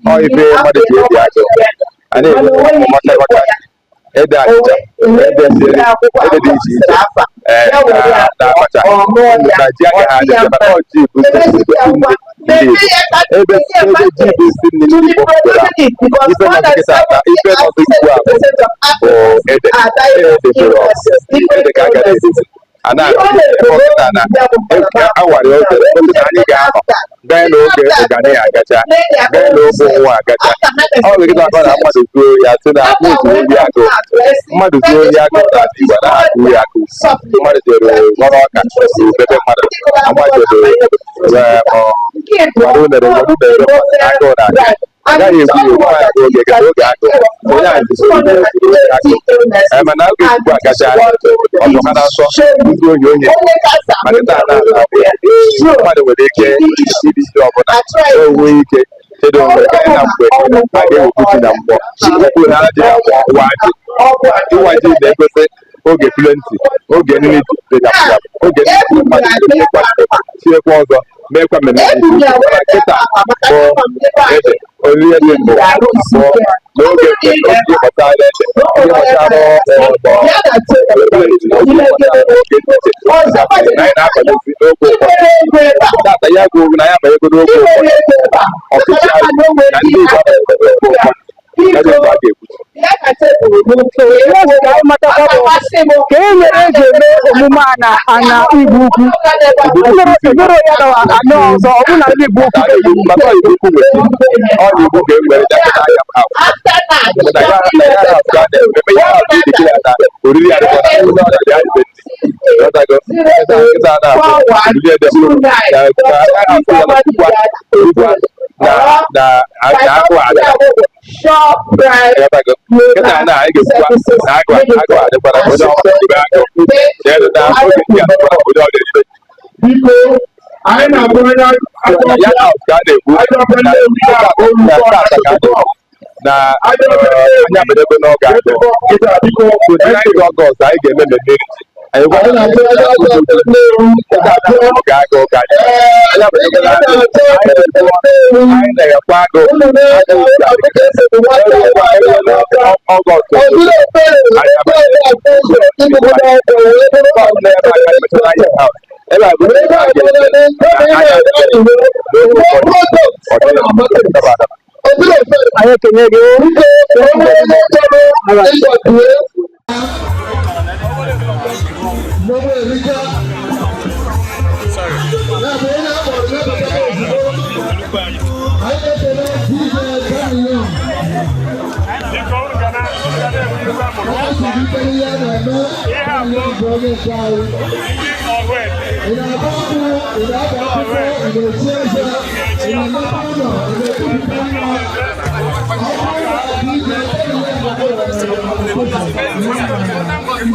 ọ ife mmadụ ji ebi agụ. A na-eri maka maka ede achịcha, ede siri, ede dị iche iche, ee, na abacha na ji agaghị adịcha maka ọ ji bụ isi nri ndị Igbo. Ebe ebe ji bụ isi nri ndị Igbo bidoro, ife nọ nkịta na ife nọzi ugbu a bụ ede. Ede jụrụ ede ka a ga na-esizi a na-akụ ebe ọkịta na awara oge gosi na anyị ga-anọ gaa n'oge ụgani agacha, gaa n'oge ụwa agacha. Ọ bụ kịta akọ na mmadụ zuo ya sị na mmadụ zuo ohi agụụ, mmadụ zuo ohi agụụ na Igbo anaghị agụ ya agụụ. Mmadụ jere ghọrọ ọka bebe mmadụ ama jere were unere were unere mmadụ agụụ na-aga, agaghị egbu ya ogbu agụ oge gara oge agụụ onye ahụ zuru ohi agụụ. Ee, mana oge ugbu a gacha, ọzọ ha na-asọ izu ohi onye ma kịta na mmadụ nwere ike iri ji ọbụla o nwee ike chedo onwe ya na mgbe a ga-ewepụ ji na mmụọ wepụ na ji na mmụọ. Wa ji, ịwa ji na-egosi oge plenty, oge nri dị na oge nri mmadụ chiekwa, chiekwa ọzọ, meekwa mmemme dị iche iche. Mana kịta bụ ede oriri ede mbụ abụọ n'oge oge gbasara ede, ihe gbasara ọgbọ plenty, oge gbasara oge dị iche na anyị na-akwadozi n'oge ụfọdụ. Tata ya bụ na ya abanyego n'oge ụfọdụ ọchịchị anyị na ndị Igbo abanyego n'oge ụfọdụ ya dị mgbe a ga-ekwuchi. Ihe ọzọ ka anyị matakwa bụ ka e mere eji eme omume a na ana Igbo Ukwu ebere ya na anọ ọzọ, ọ bụ na ndị Igbo Ukwu. Maka Igbo Ukwu nwere ọ na Igbo ga-enwere jakịta anya ahụ na ya na ya na-asụ a na-eme ya ahụ dị ya na oriri adịkwa na ụlọ ọrụ ya dị ghọtago nkịta nkịta na-abụ oriri ede mbụ na ka a na-asụ ya na ugbu a na na na agụ adịla ghọtago nkịta na anyị ga-ekwukwa na agụ agụ adịkwara onye ọbụla ebe agụ chedu na oge ndị adịkwara onye ọbụla eribe. Biko, anyị na-abụ anya ya ka a na-ekwu na na tata ka a na-ekwu na anyị abanyego n'oge agụụ. 29 Ọgọst anyị ga-eme mmemme iri ji. Anyị gwa oge agụụ ka anyị anyị abanyego na agụụ. Anyị na-ekwe agụụ agụụ Ọgọst anyị abanyego n'ebe a ka anyị mechara anyị ebe a bụ ebe a ga-eme na anyị abanyego n'oge ụfọdụ ọ dịghị daba adaba. Anyị ekene gị. Mmọnwụ erika. Ya bụ onye a kpọrọ ya bata ozugbo. Anyị na-ekele DJ Daniel. Ọ sị gị ihe a na-eme Daniel bụ onye nke anyị. Ị na-agba nkwụ, ị na-agba akwụkwọ, ị na-echi eze, ị na-emepe ụlọ, ị na-ebupụta nwa. Ọ bụrụ na DJ Daniel.